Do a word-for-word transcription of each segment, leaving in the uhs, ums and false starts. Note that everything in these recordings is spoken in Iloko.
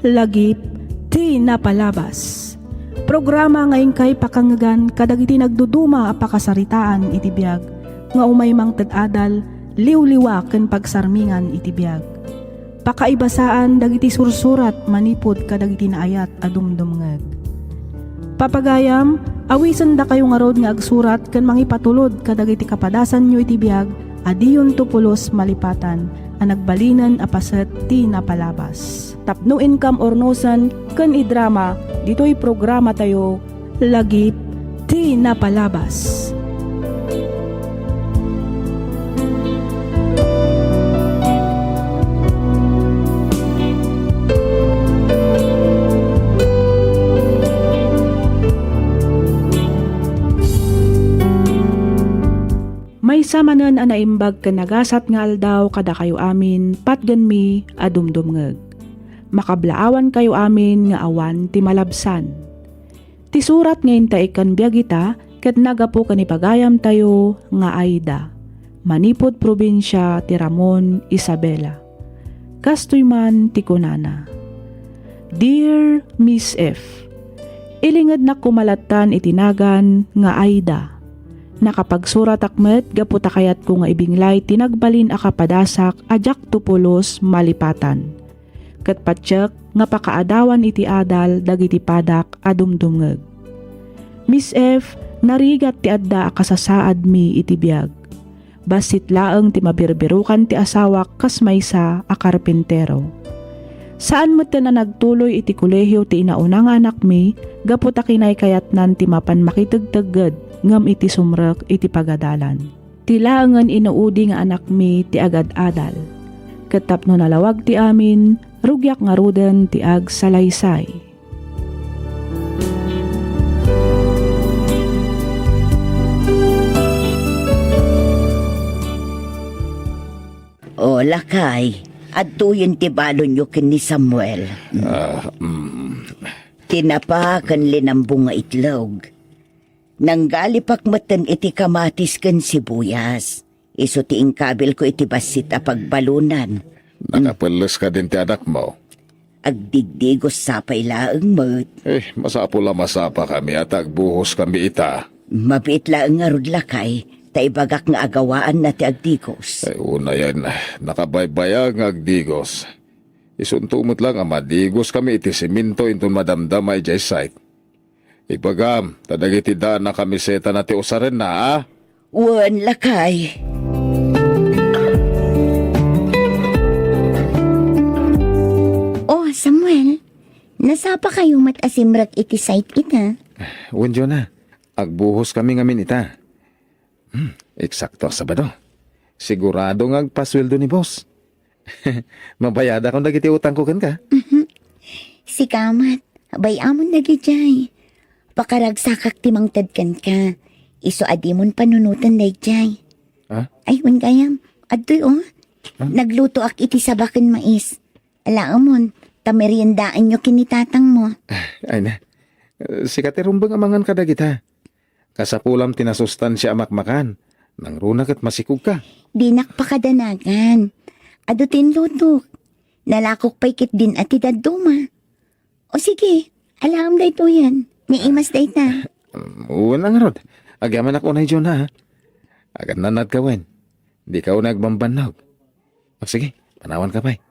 Lagip ti napalabas. Programa nga inkay pakangngegan kadagiti nagduduma a pakasaritaan iti biag nga umay mangted adal, liwliwa ken pagsarmingan iti biag. Pakaibasaan dagiti sursurat manipud kadagiti naayat a dumdumngeg. Papagayam, awisendakayo ngarud nga agsurat ken mangipatulod kadagiti kapadasanyo iti biag a diyonto pulos malipatan a nagbalinen a paset ti napalabas. Tapno inkam urnosen ken idrama ditoy programatayo, Lagip ti Napalabas. Maysa manen a naimbag ken nagasat nga aldaw kadakayo amin, patgenmi a dumdumngeg. Makablaawankayo amin nga awan ti malabsan. Ti surat nga intaekkan biag ita ket naggapu ken ni pagayamtayo nga Aida, manipud probinsia ti Ramon, Isabela. Kastoy man ti kunana, "Dear Miss F, ilingednak koma lattan iti nagan nga Aida. Nakapagsuratak met gapu ta kayatko nga ibinglay ti nagbalin a kapadasak a diakto pulos malipatan. Ket patiek nga pakaadawan iti adal dagiti padak a dumdumngeg. Miss F, narigat ti adda a kasasaadmi iti biag. Bassit laeng ti mabirbirukan ti asawak kas maysa a karpintero. Saan metten a nagtuloy iti kolehio ti inauna nga anakmi gapu ta kinaykayatnan ti mapan makitegtegged ngem iti sumrek iti pagadalan. Ti laengen inuudi nga anakmi ti agad-adal. Ket tapno nalawag ti amin, rugiak ngaruden ti agsalaysay." O, lakay, adtoyen ti balonyo ken ni Samuel. Ah, mm. Tinapa ken linambong nga itlog. Nanggalipak metten iti kamatis ken sibuyas. Isu ti inkabilko iti bassit a pagbalonan. Nakapelles kadin ti anakmo? Agdigdigos sapay laeng met. Eh, masapul a masapakami a ta agbuhoskami ita. Mabiit laeng ngarud, lakay, ta ibagak nga agawaanna ti agdigos. Ay, unayen, nakabaybayag nga agdigos. Isunto met lang a madigoskami iti semento inton madamdama idiay site. Ibagam, ta dagiti daan a kamisetana ti usarenna, a? Wen, lakay. Oh, Samuel, nasapakayo met a simrek iti site ita? Wen, Jonah, agbuhoskami ngamin ita. Hmm, eksakto a Sabado. Sigurado nga agpasueldo ni boss. Mabayadakon dagiti utangko kenka. Mhm. Sika met, bay-amon dagidiay. Pakaragsakak ti mangted kenka. Isu a dimon panunoten daydiay. Ah? Ay, wen gayam. Adtoy, oh. Ah? Naglutoak iti saba ken mais. Alaemon, ta meriendaenyo ken ni tatangmo. Ay na. Sika ti rumbeng a mangan kadagita. Kasapulam ti nasustansia a makmakan. Nangruna ket masikogka. Dinak pakadanagan. Adu ti inlutok. Nalakok pay ketdin a ti dadduma. O sige, alaem daytoyen. Naimas dayta. Wen ngarud. Agyamanak unay, Jonah, ha? Agannanadka wen. Dika unay agbambannog. O sige, panawanka pay.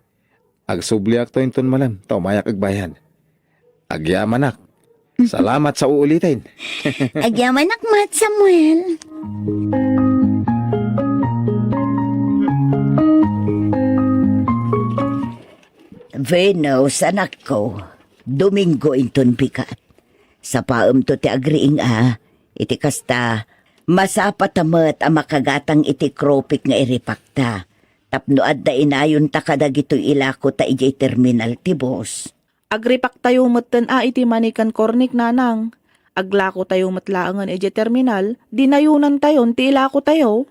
Agsubliakto inton malem, ta umayak agbayad. Agyamanak. Salamat sa uuliten. Agyamanak met, Samuel. Venus, anakko, Domingo inton bigat. Sapaemto ti agriing a, iti kasta, masapata met a makagatang iti kropik nga iripakta. Tapno adda inayonta kadagitoy ilakota idiay terminal ti bus. Agripaktayo metten a iti manikan kornik, nanang. Aglakotayo met laengen idiay terminal, dinayonantayon ti ilakotayo.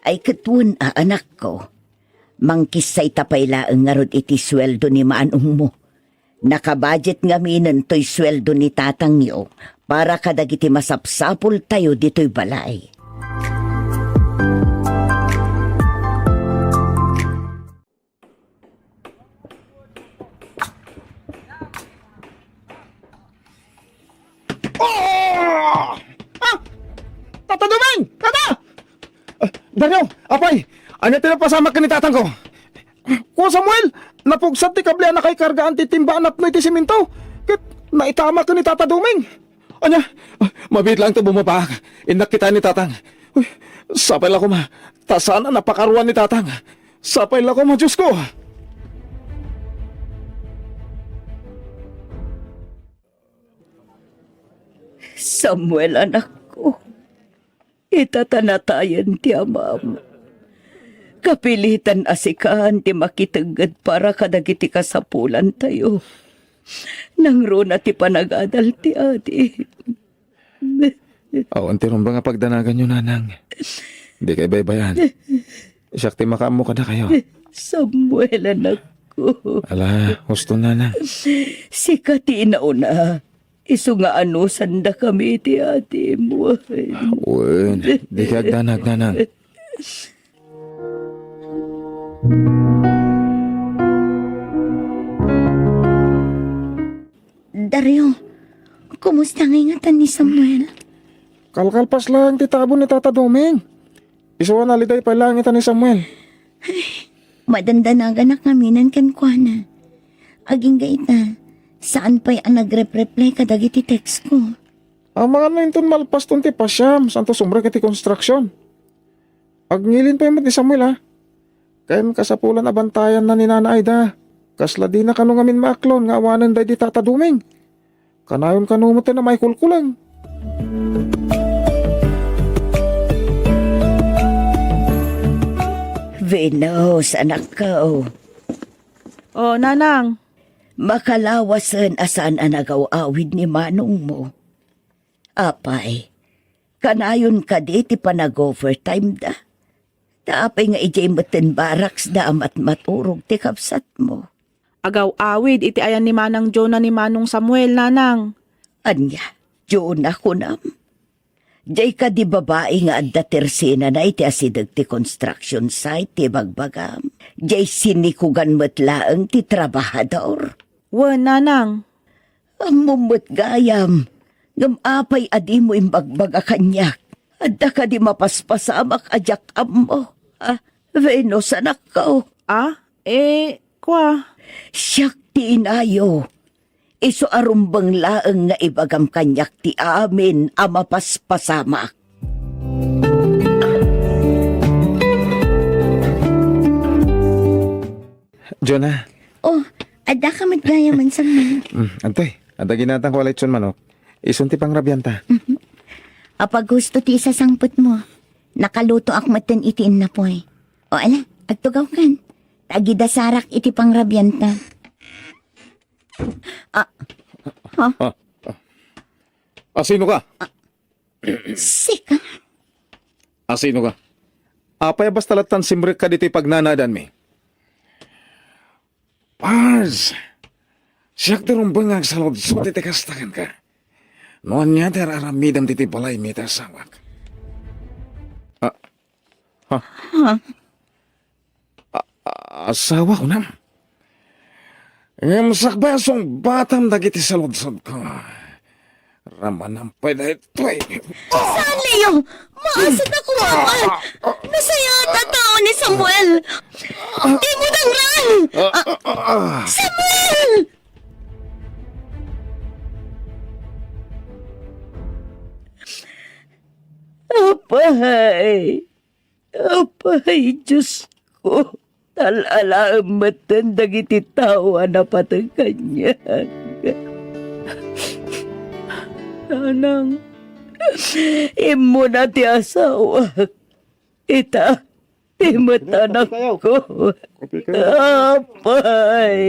Ay ket wen a, anakko. Mangkissayta pay laeng ngarud iti sueldo ni manongmo. Nakabudget ngaminen toy sueldo ni tatangyo para kadagiti masapsapultayo ditoy balay. Dario, apay, ania ti napasamak ken ni tatangko? Kuan Samuel, napugsat ti kable a nakaikargaan ti timba a napno iti semento, ket naitamak ken ni Tata Doming. Ania? Ah, mabiit laeng ta bumaba. Innak kitaen ni tatang. Uy, sapay la koma, ta saan a napakaruan ni tatang. Sapay la koma, Diosko. Samuel, anakko, ita ta natayen ti amam. Kapilitan a sikan ti makitegged para kadagiti kasapulantayo. Nangruna ti panagadal ti adi. Awan ti rumbeng a pagdanaganyo, nanang. Dikay baybay-an. Siak ti makaammo kadakayo. Samuel, anakko. Ala, husto, nanang. Sika ti inauna. Isu nga anusandakami iti adim. Wen, dikay agdanag, nanang. Dario, kumusta ngay ngata ni Samuel? Kalkalpas laeng ti tabon ni Tata Doming. Isu a naliday pay laeng ita ni Samuel. Madandanaganak ngamin kenkuana. Agingga ita, saan pay a nagrep-reply kadagiti text ko. Amangan no inton malpaston ti pasiam, santo sumrek iti konstruksion. Agngilin pay met ni Samuel, a. Ken kasapulan a bantayanna ni Nana Aida. Kasla dina kano ngamin maaklon nga awanen daydi Tata Doming. Kanayon kano met a maikulkuleng. Venus, anakko. O, nanang. Makalawasen a saan a nagaw-awid ni manongmo. Apay, kanayon kadi ti panag-overtime da? Ta apay nga idiay metten barracks da a matmaturog ti kabsatmo? Agaw-awid iti ayan ni Manang Jonah ni Manong Samuel, nanang. Ania, Jonah kunam? Diay kadi babai nga adda tersenana iti asideg ti construction site ti bagbagam? Diay sinikugan met laeng ti trabahador? Wen, nanang. Ammom met gayam, ngem apay a dimo imbagbaga kaniak? Adda kadi mapaspasamak a diak ammo? A, Venus, anakko. A, e, kua. Siak ti inayo. Isu a rumbeng laeng nga ibagam kaniak ti amin a mapaspasamak. Jonah. O, adda ka met gayam, Samuel. Mm, adtoy, adda ginatangko a lechon manok. Isun ti pangrabianta. Mhm. Apaghusto ti isasangpetmo. Nakalutoak metten iti innapoy. O ala, agtugawkan. Tagidasarak iti pangrabianta. A, ha? A, a. Asino ka? Sika? Asino ka? Apay a basta lattan simrek ka ditoy pagnanadanmi? Pars! Siak ti rumbeng nga agsaludsod iti kasta kenka. No ania ti ar-aramidem ditoy balaymi iti asawak? A, ha? Ha? A-, a-, asawa, kunam? Ngem sakbay a sungbatam dagiti saludsodko, ramanam pay daytoy. Saan, Leo? Maasat a kumakan! Nasayaat a tao ni Samuel! Dimo dangran! Samuel! Apay! Apay, Diosko, tal-alaem metten dagiti tao a napateg kaniak. Nanang, immuna ti asawak. Ita, ti met anakko. Apay.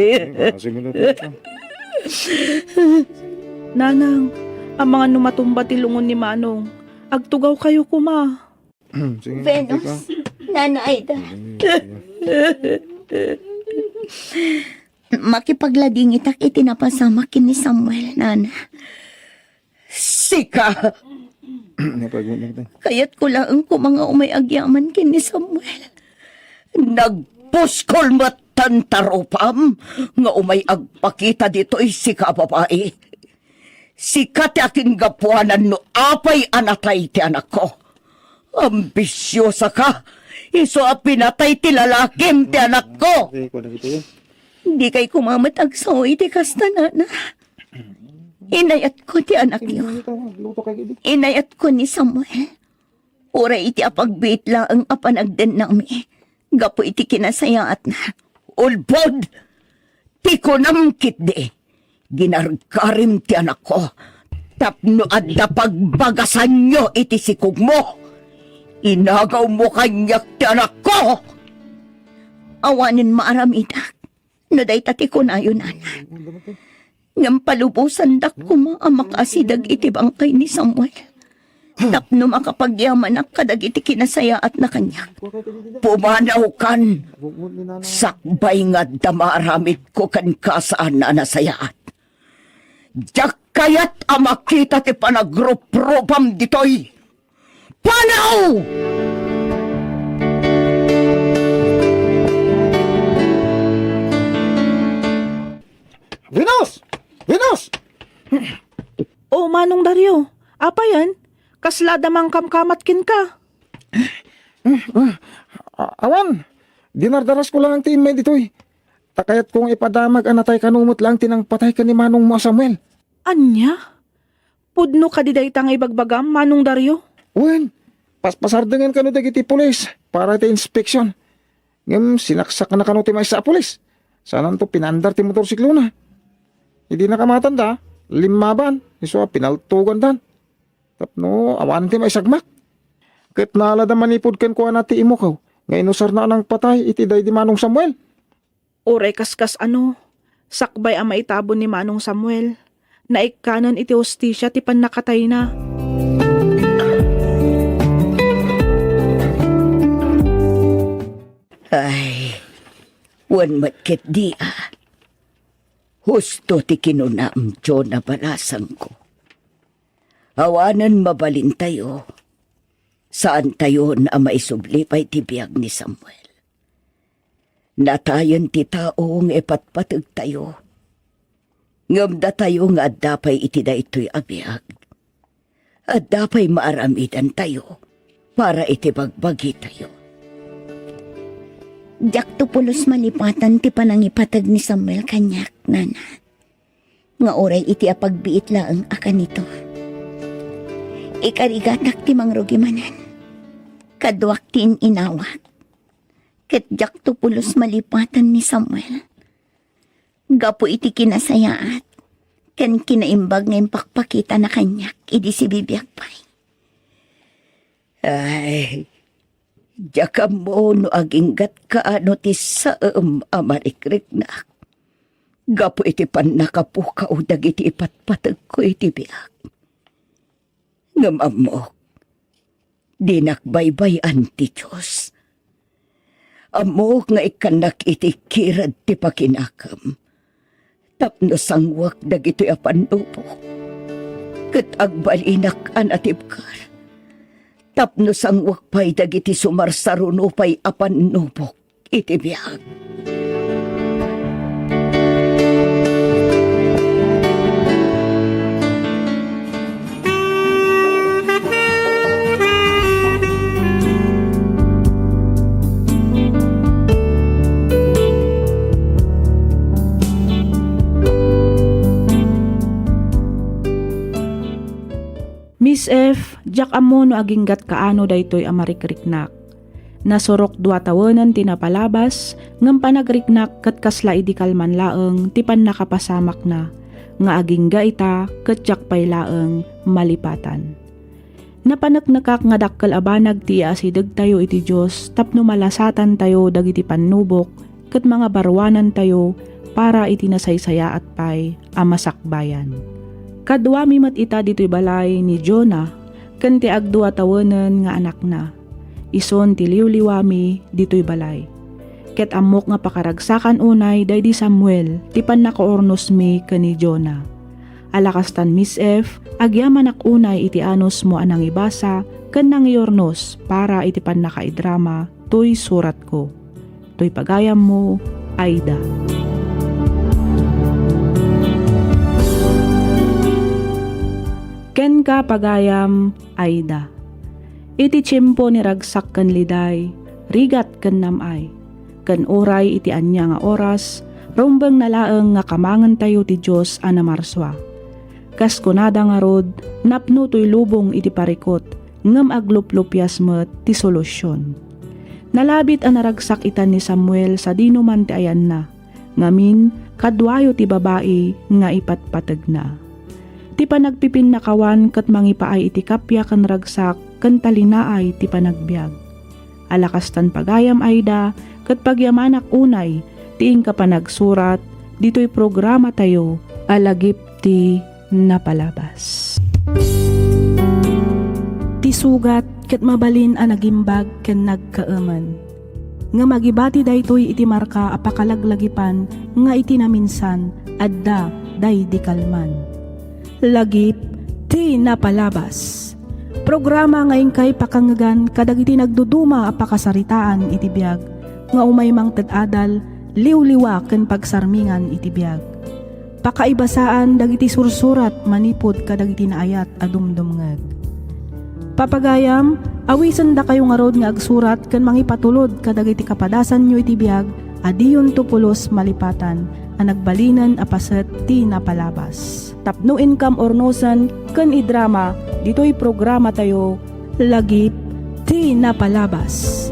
Nanang, amangan no matumba ti lungon ni Manong, agtugawkayo koma. Sige, Venus, sige. Nana Aida. Sige, sige. Makipagladingitak iti napasamak ken ni Samuel, Nana. Sika! Napagmamagtan. Kayatko laeng koma nga umay agyaman ken ni Samuel. Nagpuskol met tan tarupam nga umay agpakita ditoy, sika a babai. Sika ti akinggapuanan no apay a natay ti anakko. Ambisiosa ka, Isu a pinatay ti lalakim ti anakko. Dikay koma met agsao iti kasta, nana. Inayatko ti anakyo. Inayatko ni Samuel. Uray iti apagbiit laeng a panagdennami gapu iti kinasayaatna. Ulbod! Ti kunam ketdi, ginargarim ti anakko tapno adda pagbagasanyo iti sikogmo. Inagawmo kaniak ti anakko! Awanen maaramidak no dayta ti kunayo, nana. Ngem palubosandak koma a makaasideg iti bangkay ni Samuel tapno makapagyamanak kadagiti kinasayaatna kaniak. Pumanawkan, sakbay nga adda maaramidko kenka a saan a nasayaat. Diak kayat a makita ti panagruprupam ditoy. Panaw! Venus! Venus! O, Manong Dario, apay aya? Kasla adda mangkamkamat kenka? A-, awan, dinardarasko lang ti immay ditoy. Ta kayatko nga ipadamag a natay kano met lang ti nangpatay ken ni manongmo a Samuel. Ania? Pudno kadi dayta nga ibagbagam, Manong Dario? Wen, paspasardengen kano dagiti pulis para iti inspeksion. Ngem sinaksakna kano ti maysa a pulis. Saananto pinaandar ti motorsiklona. Idi nakamatanda, limmaban, isu a pinaltogandan. Tapno awan ti maisagmak. Ket naalada manipud kenkuana ti imukaw nga inusarna a nangpatay iti daydi Manong Samuel. Uray kaskasano, sakbay a maitabon ni Manong Samuel, naikkanen iti hustisia ti pannakatayna. Ay, wen met ketdi a. Husto ti kinunam, Jonah, balasangko. Awanen mabalintayo. Saantayon a maisubli pay ti biag ni Samuel. Natayen ti tao nga ipatpategtayo. Ngem datayo nga adda pay iti daytoy a biag, adda pay maaramidantayo para iti bagbagitayo. Diakto pulos malipatan ti panangipateg ni Samuel kaniak, nana, nga uray iti apagbiit laeng a kanito. Ikarigatak ti mangrugi manen. Kaduak ti in-inawak. Ket diakto pulos malipatan ni Samuel. Gapu iti kinasayaat ken kinaimbag nga impakpakitana kaniak idi sibibiag pay. Ay, diak ammo no agingga't kaano ti saem a marikriknak gapu iti pannakapukaw dagiti ipatpategko iti biag. Ngem ammok, dinak baybay-an ti Dios. Ammok nga ikkannak iti kired ti pakinakem tapno sanguek dagitoy a pannubok, ket agbalinak a natibker tapno sanguek pay dagiti sumarsaruno pay a pannubok iti biag. Miss F, diak ammo no aginggat kaano daytoy a marikriknak. Nasurok dua tawenen ti napalabas, ngem panagriknak ket kasla idi kalman laeng ti pannakapasamakna, nga agingga ita ket diak pay laeng malipatan. Napaneknekak nga dakkel a banag ti iaasidegtayo iti Dios tapno malasatantayo dagiti pannubok ket mangabaruanantayo para iti nasaysayaat pay a masakbayan. Kaduami met ita ditoy balay ni Jonah ken ti agdua tawenen nga anakna. Isun ti liwliwami ditoy balay. Ket ammok nga pakaragsakan unay daydi Samuel ti pannakaurnosmi ken ni Jonah. Ala kastan, Miss F, agyamanak unay iti anusmo a nangibasa ken nangiurnos para iti pannakaidrama toy suratko. Toy pagayammo, Aida. Kenka, pagayam, Aida. Iti tiempo ni Ragsak ken Liday, rigat ken nam-ay. Ken uray iti ania nga oras, rumbengna laeng nga kamangentayo ti Dios a namarsua. Kas kunada ngarud, napno toy lubong iti parikut, ngem agluplupias met ti solusion. Nalabit a naragsak itan ni Samuel sadino man ti ayanna, ngamin, kaduayo ti babai nga ipatpategna. Ti panagpipinnakawan ket mangipaay iti kappia ken ragsak ken talinaay ti panagbiag. Ala kastan pagayam, Aida, ket pagyamanak unay ti inka panagsurat ditoy programatayo a Lagip ti Napalabas. Ti sugat ket mabalin a nagimbag ken nagkaemen. Ngem agibati daytoy iti marka a pakalaglagipan nga iti naminsan adda daydi kalman. Lagip ti Napalabas. Programa nga inkay pakangegan kadagiti nagduduma a pakasaritaan iti biag nga umay mangted adal, liwliwa ken pagsarmingan iti biag. Pakaibasaan dagiti sursurat manipud kadagiti naayat a dumdumngeg. Papagayam, awisendakayo ngarud nga agsurat ken mangipatulod kadagiti kapadasanyo iti biag a diyonto pulos malipatan a nagbalinen a paset ti napalabas. Tapno inkam urnosen ken idrama ditoy programatayo, Lagip ti Napalabas.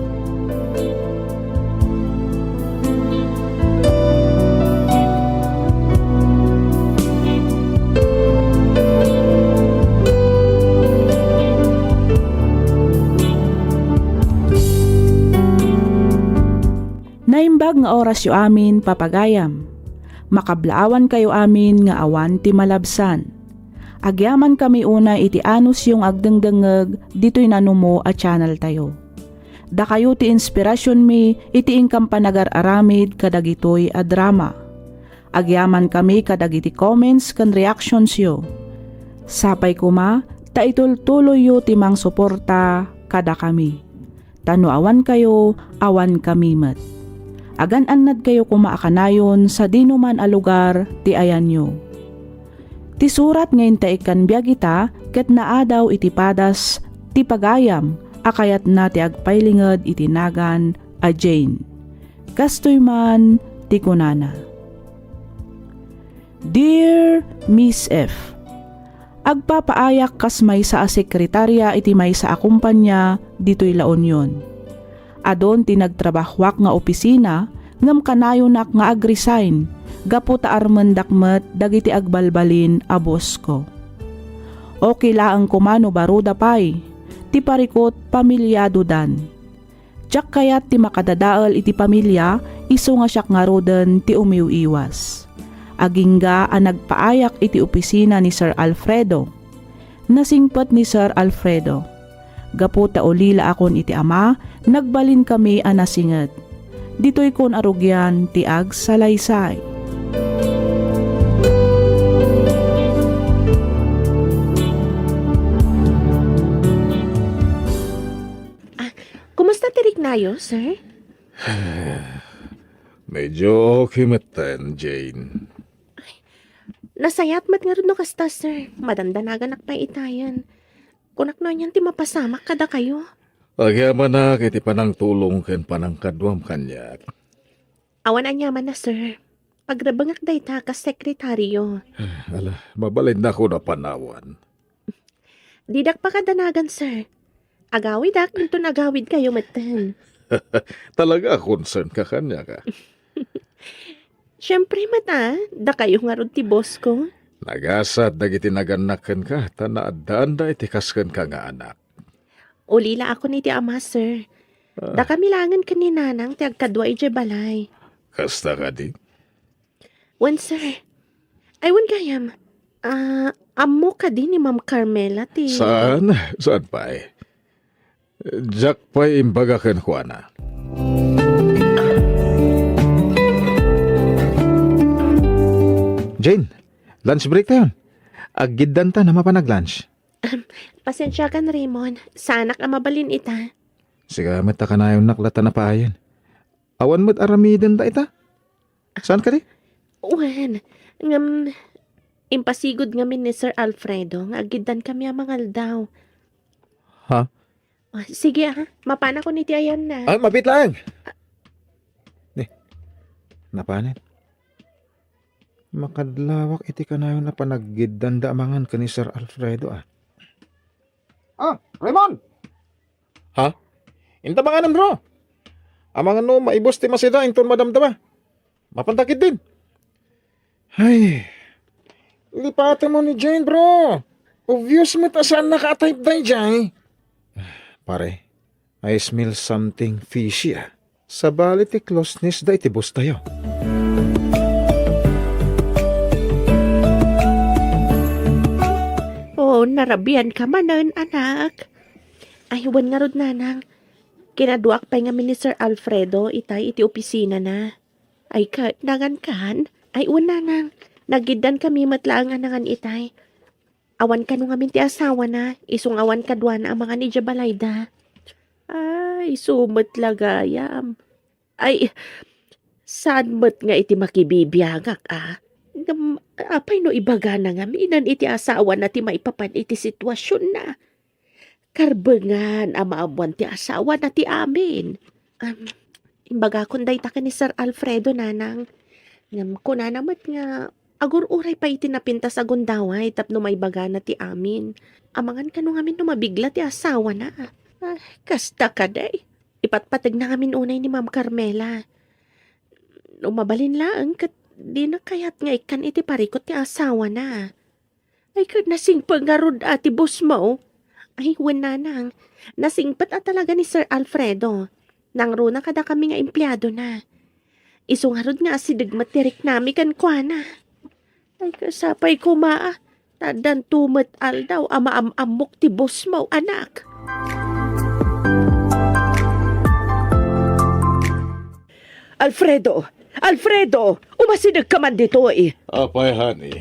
Naimbag nga orasyo amin, papagayam. Makablaawankayo amin nga awan ti malabsan. Agyamankami unay iti anusyo nga agdengdengngeg ditoy nanumo a channeltayo. Dakayo ti inspirasionmi iti inkam panagar-aramid kadagitoy a drama. Agyamankami kadagiti comments ken reactionsyo. Sapay koma ta itultuloyyo ti mangsuporta kadakami. Ta no awankayo, awankami met. Agan-annadkayo koma a kanayon sadino man a lugar ti ayanyo. Ti surat nga intaikkan biag ita ket naadaw iti padas ti pagayam a kayatna ti agpailinged iti nagan a Jane. Kastoy man ti kunana, "Dear Miss F, agpapaayak kas maysa a sekretaria iti maysa a kumpanya ditoy La Union. Adun ti nagtrabahoak nga opisina ngem kanayonak nga agresign gapu ta armendak met dagiti agbalbalin a bossko. Okay laeng koma no baruda pay, ti parikut pamiliadodan. Diak kayat ti makadadael iti pamilia isu nga siak ngaruden ti umiw-iwas. Agingga a nagpaayak iti opisina ni Sir Alfredo. Nasingpet ni Sir Alfredo. Gapu ta ulilaakon iti ama, nagbalinkami a nasinget. Ditoykon a rugian ti agsalaysay." Ah, kumusta ti riknayo, sir? Medyo okay metten, Jane. Nasayat met ngarud no kasta, sir. Madandanaganak pay itayen. Kunak no anian ti mapasamak kadakayo. Agyamanak iti panangtulong ken panangkaduam kaniak. Awan aniamanna, sir. Agrebengak dayta kas sekretario. Ala, mabalinakon a panawan. Didak pakadanagan, sir. Agawidak inton agawidkayo metten. Talaga a concern ka kaniak, a. Siempre met, a, dakayo ngarud ti bossko. Nagasat dagiti nagannak kenka ta naaddaanda iti kas kenka nga anak. Ulilaakon iti ama, sir. Ah. Dakami laengen ken ni nanang ti agkadua idiay balay. Kasta kadi? Wen, sir. Ay, wen gayam. Ah, ammo kadi ni Ma'am Carmela ti... Saan? Saan pay? Diak pay imbaga kenkuana. Jane, lunch break tayon. Aggiddanta a mapan ag-lunch. Ahem, pasensiakan, Raymond. Saanak a mabalin ita. Sika met a kanayonnak latta a paayen. Awan met aramidenda ita. Saan kadi? Wen, ngem impasigud ngamin ni Sir Alfredo nga aggiddankami a mangaldaw. Ha? Ah, sige, ah. Mapanakon iti ayanna. Ah, mabit laeng. Ni, napanen. Makadlawak iti kanayon a panaggiddanda amangan ken ni Sir Alfredo, ah. Ah, Raymond! Ha? Inta manganem, bro. Amangan no maibus ti masida inton madamdama. Mapanta ketdin. Ay, lipatem mo ni Jane, bro. Obvious met a saannaka a type daydiay. Pare, I smell something fishy, ah. Sabali ti closeness da iti boss tayo. Oh, narabian ka manen, anak. Ay, wen ngarud, nanang. Kinaduak pay ngamin ni Sir Alfredo itay iti opisinana. Ay, ket, nangan kan? Ay, wen, nanang. Nagiddan kami met laeng a nangan itay. Awan kano ngamin ti asawana, isu nga awan kaduana a mangan idiay balayda. Ay, isu met la gayam. Ay, saan met nga iti makibibiangak, a? Ngem, apay no ibagana ngamin iti asawana ti maipapan iti situasionna? Karbengan a maammuan ti asawana ti amin. Am, imbagakon dayta ken ni Sir Alfredo, nanang. Ngem kunana met nga agur-uray pay iti napintas a gundaway tapno maibagana ti amin. Amangan kano ngamin no mabigla ti asawana. Ah, kasta kadi. Ipatpategna ngamin unay ni Ma'am Carmela. No mabalin laeng ket dina kayat nga ikkan iti parikut ti asawana. Ay, ket nasingpet ngarud a ti boss mo. Ay, wen, nanang. Nasingpet a talaga ni Sir Alfredo. Nangruna kadakami nga empleadona. Isu ngarud nga asideg met ti riknami kenkuana. Ay, ket sapay koma, a. Ta addanto met aldaw a maam-ammok ti boss mo, anak. Alfredo! Alfredo! Umasidegka man ditoy! Apay, honey?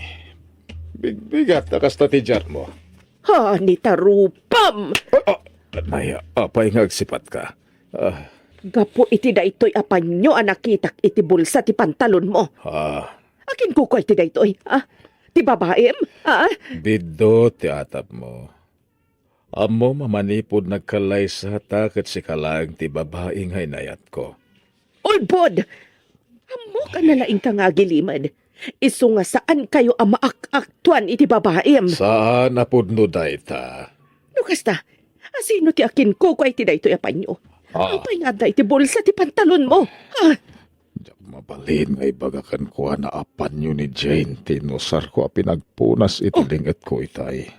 Bigbigat a kasta ti diatmo. Honey, tarupam! Ah, ah, nay, apay nga agsipatka? Ah. Gapu iti daytoy a panyo a nakitak iti bulsa ti pantalonmo. Ah. Akin kukua iti daytoy, ah? Ti babaim, ah? Biddut ti atapmo. Ammom a manipud nagkallaysata ket sika laeng ti babai nga inayatko. Ulbod! Ammok a nalaingka nga agilimed. Isu nga saankayo a maak-aktuan iti babaim. Saan a pudno dayta. No kasta, asino ti akinkukua iti daytoy a panyo? Ah. Apay nga adda iti bulsa ti pantalonmo? Ah. Diak mabalin nga ibaga kenkuana a panyo ni Jane ti inusarko a pinagpunas iti Oh. lingetko itay.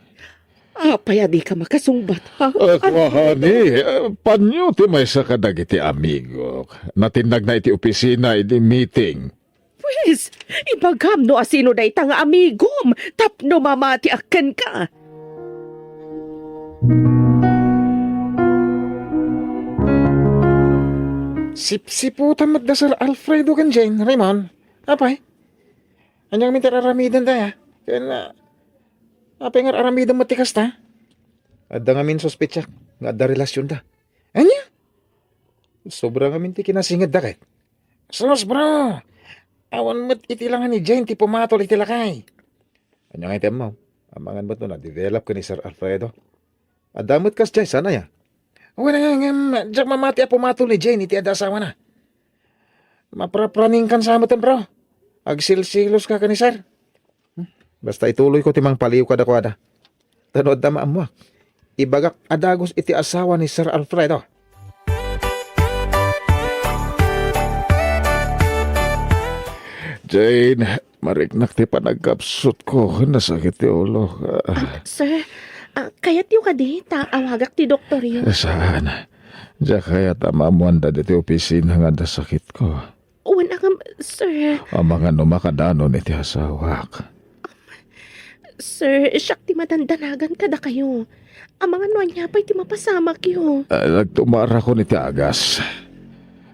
Apay a dika makasungbat, ha? Ah, Ano? Kuahani, eh, panyo ti maysa kadagiti amigok. Natinnagna iti opisina idi meeting. Pwes, ibagam no asino dayta nga amigom tapno mamatiak kenka. Sipsiputan met da Sir Alfredo ken Jane, Raymond. Apay? Ania ngamin ti ar-aramidenda, a? Ken, ah, apay nga ar-aramidem met ti kasta? Adda ngamin suspetsak nga adda relasionda. Ania? Sobra ngamin ti kinasingedda ket. Sus, bro! Awan met iti langa ni Jane ti pumatol iti lakay. Ania nga item mo? Amangan met no na-develop ken ni Sir Alfredo. Adda met kasdiay, saan aya? Wen, ngem, diak mamati a pumatol ni Jane iti adda asawana. Maprapraningkan sa metten, bro. Agsilsilos ka ken ni Sir. Hmm, basta ituloyko ti mangpaliw kadakuada. Ta no adda maammoak, ibagak a dagus iti asawa ni Sir Alfredo. Jane, mariknak ti panagkapsutko. Nasakit ti ulo. Ah, sir, ah, kayatyo kadi ta awagak ti doktoryo? Saan? Diak kayat a maammoanda ditoy opisina nga adda sakitko. Wen, ngem, sir. Amangan no makadanon iti asawak. Sir, siak ti madandanagan kadakayo. Amangan no ania pay ti mapasamakyo. Ah, nagtumarakon iti agas.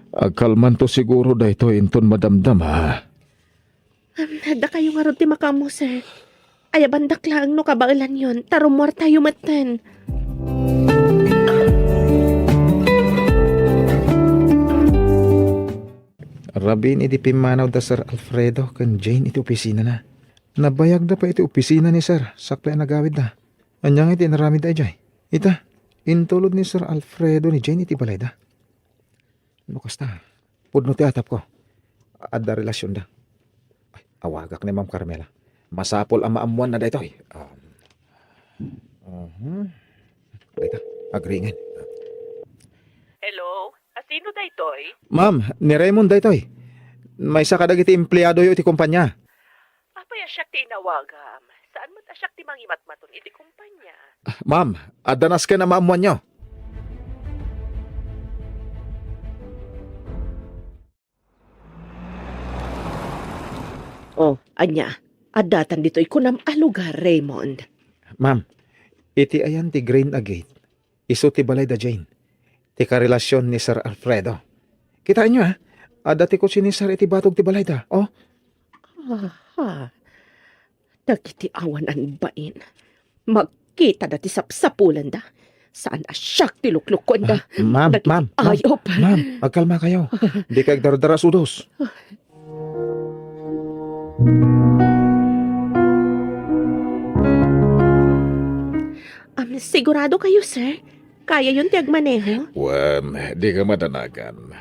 Agkalmanto siguro daytoy inton madamdama. Um, dakayo ngarud ti makaammo, sir. Ayabandak laeng no kabaelanyon, ta rummuartayo metten. Rabin idi pimmanaw da Sir Alfredo ken Jane iti opisinana. Nabayagda pay iti opisina ni Sir, sakbay a nagawidda. Ania nga iti inaramidda idiay? Ita, Intulod ni Sir Alfredo ni Jane iti balayda. No kasta, pudno ti atapko. Adda relasionda. Ay, awagak ni Ma'am Carmela. Masapul a maammuanna daytoy. Um, mhm. Dayta, agringen. Hello? Asino daytoy? Ma'am, ni Raymond daytoy. Maysa kadagiti empleadoyo iti kumpanya. Apay a siak ti inawagam? Saan met a siak ti mangimatmaton iti kumpanya? Ma'am, adda nasken a maammuanyo. Oh, ania? Addatan ditoy kunam a lugar, Raymond? Ma'am, iti ayan ti green a gate, isu ti balay da Jane, ti karelasion ni Sir Alfredo. Kitaenyo, ha? Adda ti kotse ni Sir iti batog ti balayda, oh. Aha. Dagiti awan anbain. Magkitada ti sapsapulanda. Saan a siak ti luklukuenda. Ah, ma'am, Dagiti ma'am, ma'am, ayop. Ma'am, agkalma kayo. Di kayo agdardarasudos. Am, sigurado kayo, sir? Kayayon ti agmaneho? Wen, di ka madanagan.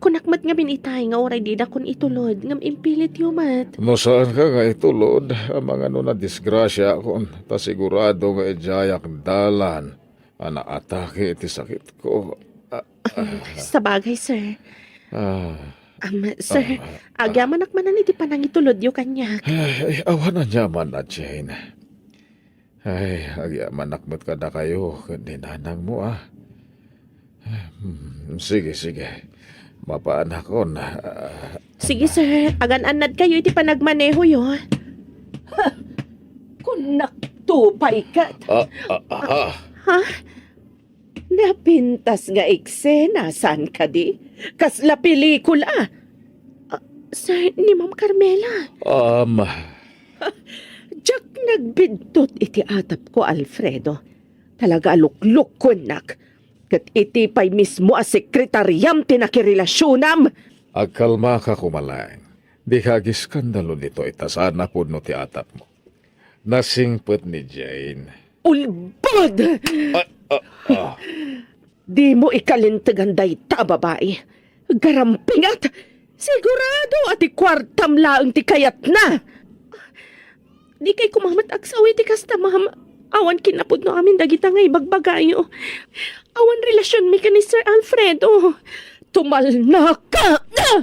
Kunak met ngamin itay nga uray dinakon itulod, ngem impilityo met. No saanka nga itulod, amangan no nadisgrasiakon, ta sigurado nga idiayak dalan a naatake iti sakitko. Ah, ah. Sabagay, sir. Ah. Am, sir, ah, ah. Agyamanak manen iti panangitulodyo kaniak. Ay, awan aniaman a, Jane. Ay, agyamanak met kadakayo ken ni nanangmo, ah. Hmm, sige, sige. Mapaanakon, ah. Sige, sir. Agan-annad kayo iti panagmanehoyo. Ha! Kunnak to pay ket. Ah, ah, ah, ah. Ha? Napintas nga eksena, saan kadi? Kasla pelikula. Ah, sir, ni Ma'am Carmela. Um. Diak nagbidtot iti atapko, Alfredo. Talaga a luklukuennak. Ket iti pay mismo a sekretariam ti nakirelasionam. Agkalmaka koma laeng. Dika agiskandalo ditoy ta saan a pudno ti atapmo. Nasingpet ni Jane. Ulbod! Ah, ah, ah. Dimo ikalintegan dayta a babai. Garampingat! Sigurado a ti kuartam laeng ti kayatna! Dikay koma met agsaw iti kasta, ma'am. Awan kinapudno amin dagita nga ibagbagayo. Awan relasionmi ken ni Sir Alfredo. Tumalnaka! Ah!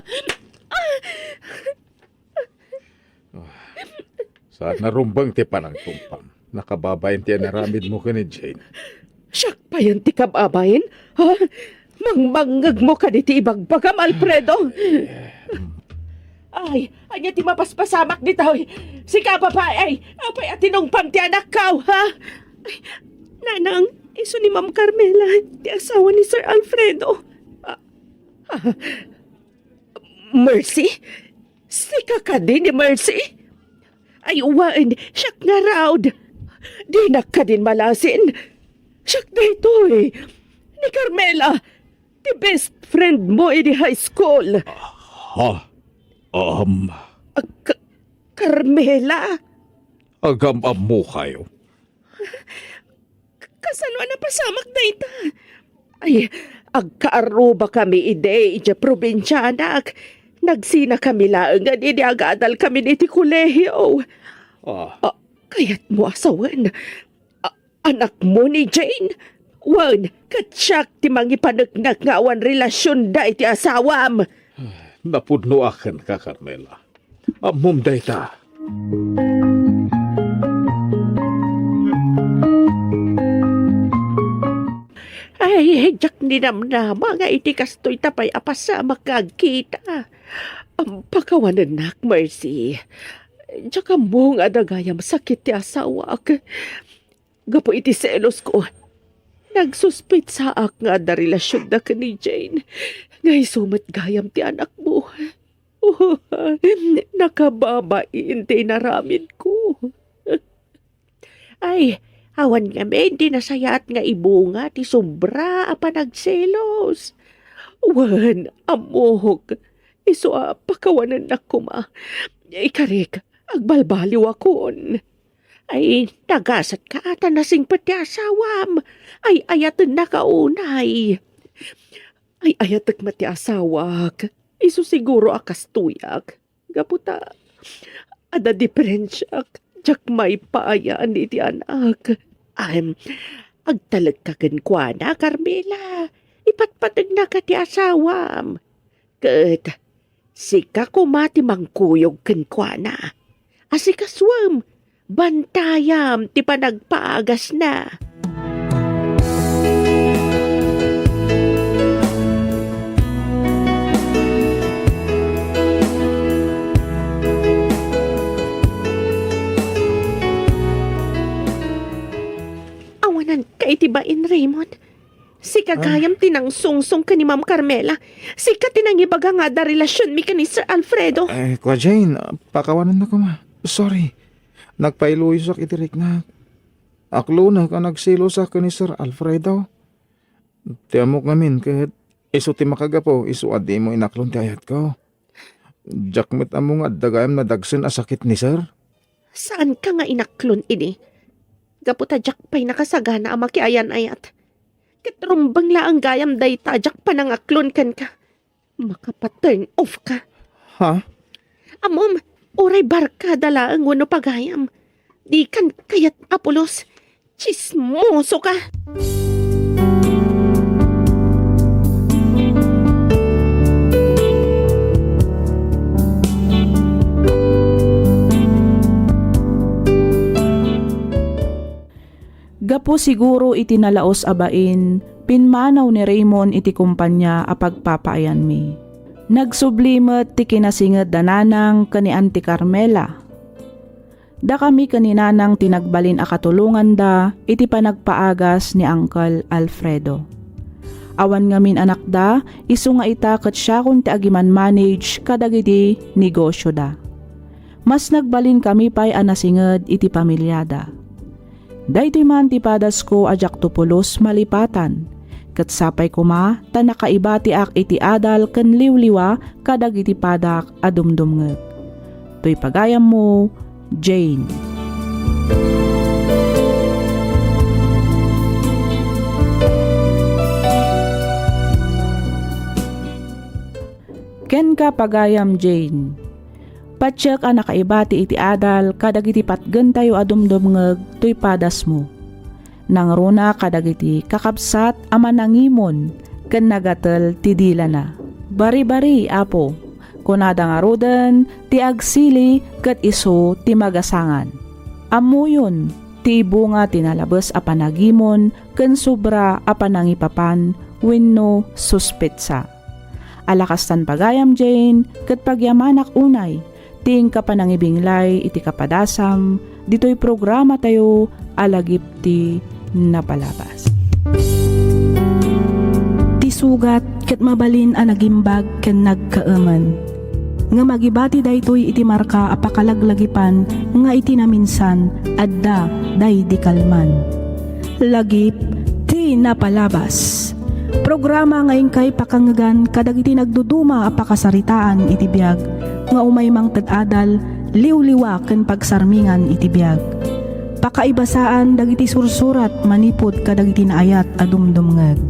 Ah, saan a rumbeng ti panangtumpam. Nakababain ti inaramidmo ken ni Jane. Siak payen ti kababain? Ha? Mangmangngegmo kadi ti ibagbagam, Alfredo? Ay, ania ti mapaspasamak ditoy? Sika, babai, apay a tinungpam ti anakko, ha? Ay, nanang, isu ni Ma'am Carmela, ti asawa ni Sir Alfredo. Ah, ah, Mercy? Sika kadi ni Mercy? Ay, wen, siak ngarud. Dinak kadin malasin. Siak daytoy. Ni Carmela, ti best friend mo idi high school. Ha? Um. Ah, Ka-, Carmela? Agam-ammo kayo? Kasano a napasamak dayta? Ay, agkaarrubakami idi idiay probinsia, anak. Nagsinakami laengen idi agadalkami iti kolehio. Ah. Ah, kayatmo a sawen? Ah, anakmo ni Jane? Wen, ket siak ti mangipaneknek nga awan relasionda iti asawam. Napudnoak kenka, Carmela. Ammom dayta. Ay, diak ninamnama nga iti kastoy ta pay a pasamak nga agkita. Am, pakawanennak, Mercy. Diak ammo nga adda gayam sakit ti asawak. Gapu iti selosko, nagsuspetsaak nga adda relasionda ken ni Jane, nga isu met gayam ti anakmo. Nakababain ti inaramidko. Ay, awan ngamin ti nasayaat nga ibunga ti sobra a panagselos. Wen, ammok, isu a pakawanennak koma. Ikarik, agbalbaliwakon. Ay, nagasatka ta nasingpet ti asawam. Ay-ayatennaka unay. Ay-ayatek met ti asawak. Isu siguro a kastoyak. Gapu ta, adda diferensiak, diak maipaayan iti anak. Em, agtalekka kenkuana, Carmela. Ipatpategnaka ti asawam. Ket sika koma ti mangkuyog kenkuana. Asikasuem, bantayam ti panagpaagasna. Awananka iti bain, Raymond. Sika Ah. gayam ti nangsungsong ken ni Ma'am Carmela. Sika ti nangibaga nga adda relasionmi ken ni Sir Alfredo. Eh, Kua Jane, pakawanennak koma. Sorry. Nagpailuyosak iti riknak. Aklonek a nagselosak ken ni Sir Alfredo. Ti ammok ngamin ket isu ti makagapu isu a dimo inaklon ti ayatko. Diak met ammo nga adda gayam nadagsen a sakit ni Sir. Saanka nga inaklon idi? Gapu ta diak pay nakasagana a makiayan-ayat. Ket rumbeng laeng gayam dayta a diak panangaklon kenka. Makapa-turn off ka. Ha? Ammom, uray barkada laeng wenno pagayam. Dikan kayat a pulos. Tsismoso ka! Gapu siguro iti nalaus a bain, pimmanaw ni Raymond iti kompania a pagpapaayanmi. Nagsubli met ti kinasinged da Nanang ken ni Auntie Carmela. Dakami ken ni Nanang ti nagbalin a katulonganda iti panagpaagas ni Uncle Alfredo. Awan ngamin anakda, isu nga ita ket siakon ti agiman-manage kadagiti negosyoda. Mas nagbalinkami pay a nasinged iti pamiliada. Daytoy man ti padasko a diakto pulos malipatan, ket sapay koma ta nakaibatiak iti adal ken liwliwa kadagiti padak a dumdumngeg. Toy pagayammo, Jane. Kenka, pagayam Jane. Patiek a nakaibati iti adal kadagiti patgentayo a dumdumngeg toy padasmo. Nangruna kadagiti kakabsat a manangimon ken nagatel ti dilana. Baribari, Apo, kunada ngaruden ti agsili ket isu ti magasangan. Ammoyon ti ibunga ti nalabes a panagimon ken sobra a panangipapan wenno suspetsa. Ala kastan pagayam Jane, ket pagyamanak unay ti inka panangibinglay iti kapadasam ditoy programatayo a Lagip ti Napalabas. Ti sugat ket mabalin a nagimbag ken nagkaemen. Ngem agibati daytoy iti marka a pakalaglagipan nga iti naminsan adda daydi kalman. Lagip ti Napalabas. Programa nga inkay pakangngegan kadagiti nagduduma a pakasaritaan iti biag nga umay mangted adal, liwliwa ken pagsarmingan iti biag. Pakaibasaan dagiti sursurat manipud kadagiti naayat a dumdumngeg.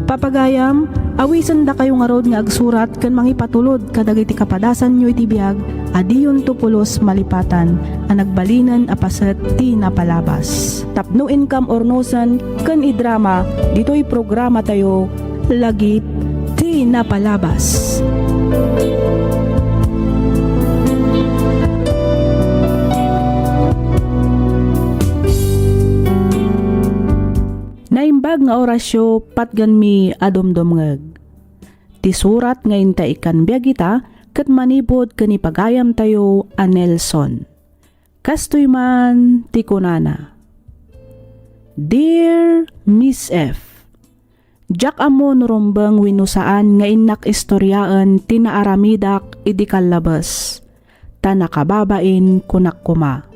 Papagayam, awisendakayo ngarud nga agsurat ken mangipatulod kadagiti kapadasanyo iti biag a diyonto pulos malipatan a nagbalinen a paset ti napalabas. Tapno inkam urnosen ken idrama ditoy programatayo, Lagip ti Napalabas. Naimbag nga orasyo, patgenmi a dumdumngeg. Ti surat nga inta ikkan biag ita ket manipud ken ni pagayamtayo a Nelson. Kastoy man ti kunana, Dear Miss F, diak ammo no rumbeng wenno saan nga innak istoriaen ti naaramidak idi kallabes, ta nakababain kunak koma.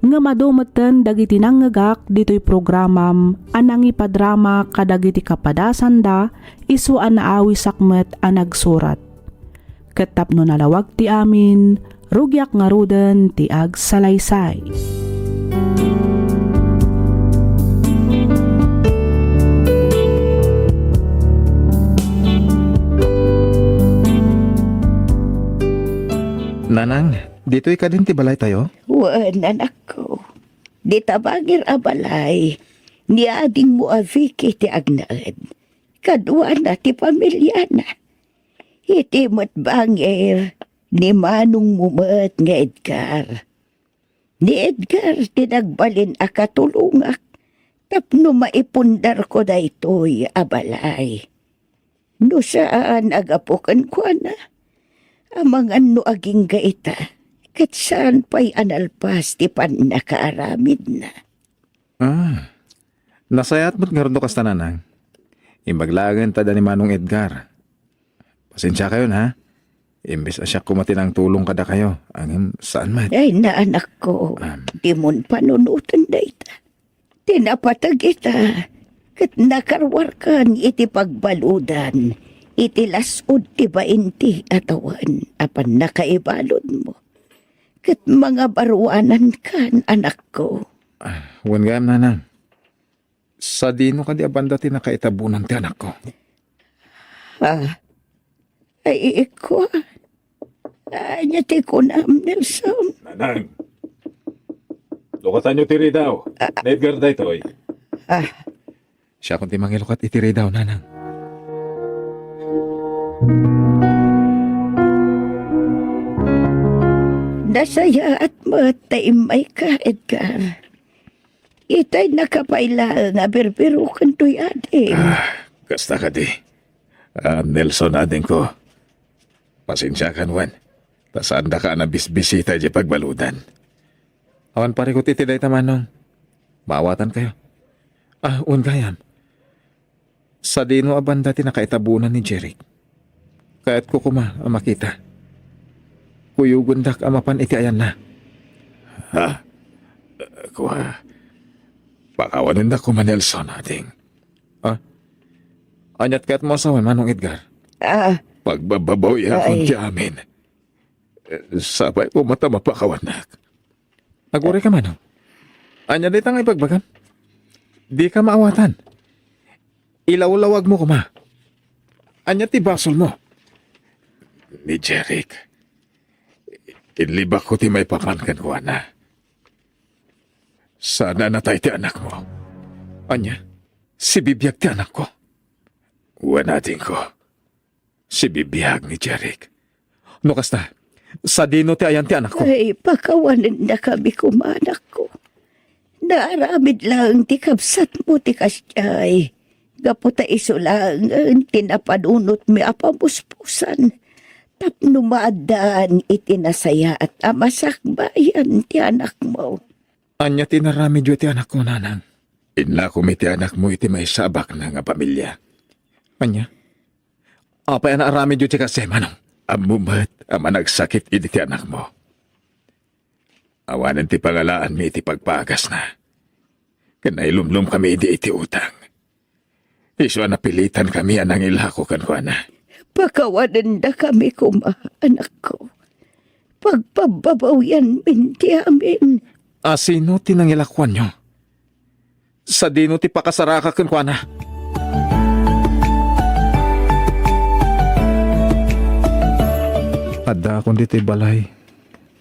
Ngem adu metten dagiti nangngegak ditoy programam a nangipadrama kadagiti kapadasanda isu a naawisak met a nagsurat. Ket tapno nalawag ti amin, rugiak ngaruden ti agsalaysay. Nanang, ditoy kadin ti balaytayo? Wen, anakko. Dita bangir a balay, ni adingmo a Vicky ti agnaed. Kaduana ti pamiliana. Iti met bangir, ni manongmo met nga Edgar. Ni Edgar ti nagbalin a katulongak tapno maipundarko daytoy a balay. No saan a gapu kenkuana, amangan no agingga ita, ket saan pay a nalpas ti pannakaaramidna. Ah, nasayaat met ngarud no kasta, Nanang. Imbag laengen ta adda ni Manong Edgar. Pasensiakayon, ha? Imbes a siak koma ti nangtulong kadakayo, ngem saan met. Ay, naanakko, Um. Dimon panunoten dayta. Ti napateg ita, ket nakaruarkan iti pagbaludan, iti las-ud ti bainti a tawen a pannakaibaludmo. Ket mangabaruanankan, anakko. Ah, wen gayam, Nanang. Sadino kadi a banda ti nakaitabonan ti anakko? Ah, ay, ikua. Ania ti kunam, Nelson? Nanang, lukatanyo ti ridaw. Ah. Ni Edgar daytoy. Ah. Siakon ti mangilukat iti ridaw, Nanang. Nasayaat met ta immayka, Edgar. Itay nakapay laeng a birbiroken toy ading. Ah, kasta kadi. Ah, Nelson, adingko. Pasensiakan wen, ta saandaka a nabisbisita idiay pagbaludan. Awan parikut iti dayta, Manong. Maawatankayo. Ah, wen gayam. Sadino a banda ti nakaitabonan ni Jeric? Kayatko koma a makita. Kuyogendak a mapan iti ayanna. Ha? Kua, pakawanendak koma, Nelson, ading. Ah? Aniat kayatmo a sawen, Manong Edgar? Ah. Pagbababawiakon ti amin. Sapay koma ta mapakawanak. Aguray ka, Manong. Ania dayta nga ibagbagam? Dika maawatan. Ilawlawagmo koma. Ania ti basolmo? Ni Jeric, inlibakko ti maipapan kenkuana. Saan a natay ti anakmo. Ania? Sibibiag ti anakko? Wen, adingko. Sibibiag ni Jeric. No kasta, sadino ti ayan ti anakko? Ay, pakawanennakami koma, anakko. Naaramid laeng ti kabsatmo ti kasdiay. Gapu ta isu laengen ti napanunotmi a pamuspusan tapno maaddaan iti nasayaat a masakbayan ti anakmo. Ania ti inaramidyo iti anakko, Nanang? Innakom iti anakmo iti maysa a baknang a pamilia. Ania? Apay a naaramidyo ti kasdiay, Manong? Ammom met a managsakit idi ti anakmo. Awanen ti pangalaanmi iti pagpaagasna. Ken nailumlomkami idi iti utang. Isu a napilitankami a nangilako kenkuana. Pakawanennakami koma, anakko. Pagpabbabawianmin ti amin. A sino ti nangilakoanyo? Sadino ti pakasaraka kenkuana? Addaakon ditoy balay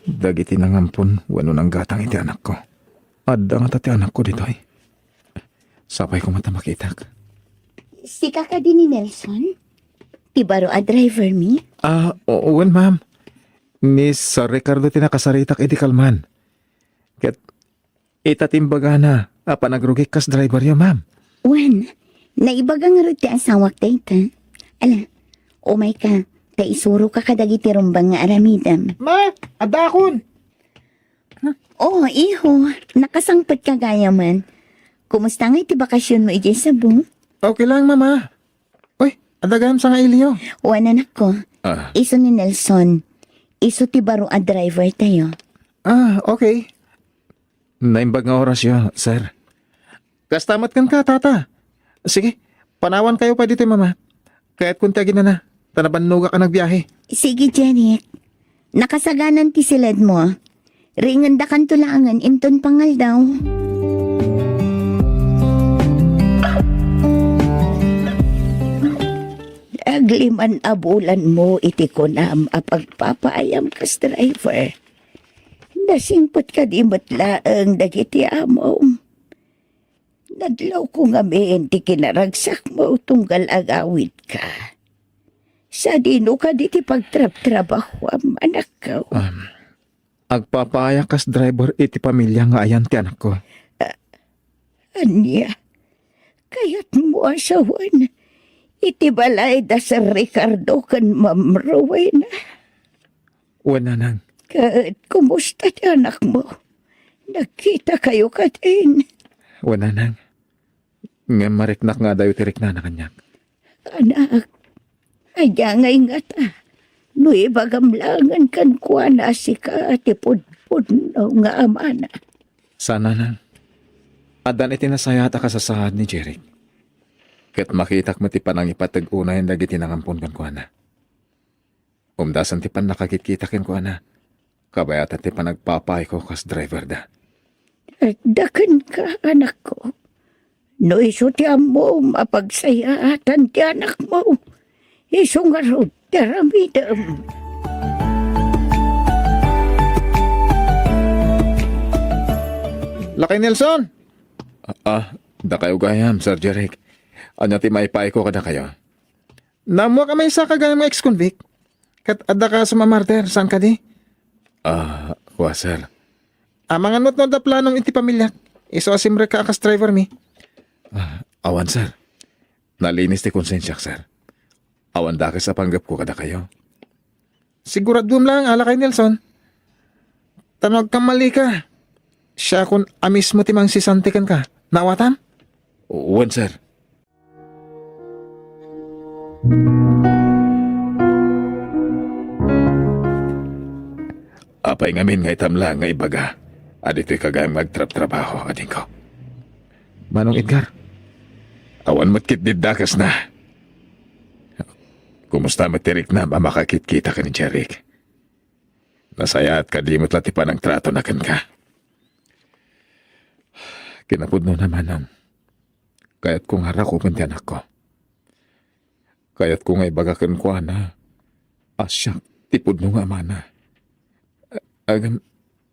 dagiti nangampon wenno nanggatang iti anakko. Adda ngata ti anakko ditoy. Sapay koma ta makitak. Sika kadi ni Nelson? Ti baro a driver mi? Ah, o-, wen, ma'am. Ni Sir Ricardo ti nakasaritak idi kalman. Ket ita ti imbagana a panagrugik kas driveryo, ma'am. Wen, naibaga ngarud ti asawak dayta. Ala, umayka, ta isuroka kadagiti rumbeng nga aramidem. Ma, addaakon. Oh, iho, nakasangpetka gayamen. Kumusta ngay ti bakasionmo idiay Cebu? Okay lang, Mama. Uy, adda gayam sangailiyo. Wen, anakko. Ah. Isu ni Nelson. Isu ti baro a driver tayo. Ah, okay. Naimbag nga orasyo, sir. Kasta met kenka, tata. Sige, panawankayo pay ditoy, mama. Kayatkon ti aginana, ta nabannogak a nagbiahe. Sige, Jeric. Nakasaganan ti siledmo. Ringendakanto laengen inton pangaldaw. liman a bulanmo iti kunam a pagpapaayam kas driver. Nasingpet kadi met laeng dagiti amom. Nadlawko ngamin ti kinaragsakmo tunggal agawidka. Sadino kadi ti pagtrabtrabahuam, anakko? Um, agpapaayak kas driver iti pamilya nga ayan ti anakko. Ania? Kayatmo a sawen iti balay da Sir Ricardo ken Ma'am Rowena? Wen, nanang. Ket kumusta ti anakmo? Nagkitakayo kadin? Wen, nanang. Ngem mariknak nga adayo ti riknana kaniak. Anak, ania nga ingata? No ibagam laengen kenkuana a sika ti pudpudno nga amana. Saan, nanang. Addan iti nasayaat a kasasaad ni Jeric. Ket makitak met ti panangipateg unayen dagiti nangampon kenkuana. Umdasen ti pannakakitkita kenkuana. Kabayatan ti panagpapaayko kas driver da. Dakenka, anakko. No isu ti ammom a pagsayaatan ti anakmo, isu ngarud ti aramidem. Lakay Nelson! Ah, ah, dakayo gayam, Sir Jeric. Ania ti maipaayko kadakayo? Naammoak a maysa ka gayam nga ex-convict. Ket adda kasom a murder, saan kadi? Ah, kua, sir. Amangan met no adda planom iti pamiliak. Isu a simrekka a kas driver mi. Ah, awan, sir. Nalinis ti konsensiak, sir. Awan dakes a panggepko kadakayo. Siguraduem laeng, lakay Nelson. Ta no agkammalika, siakon a mismo ti mangsisanti kenka. Naawatam? Wen, sir. Apay ngamin nga itam laeng nga ibaga a ditoyka gayam nga agtrabtrabaho, adingko? Manong Edgar? Awan met ketdi dakesna. Kumusta met ti riknam a makakitkita ken ni Jeric? Nasayaat kadi met la ti panangtratona kenka? Kinapudnona, manong. Kayatko nga rakupen ti anakko. Kayatko nga ibaga kenkuana a siak ti pudno nga amana. Ngem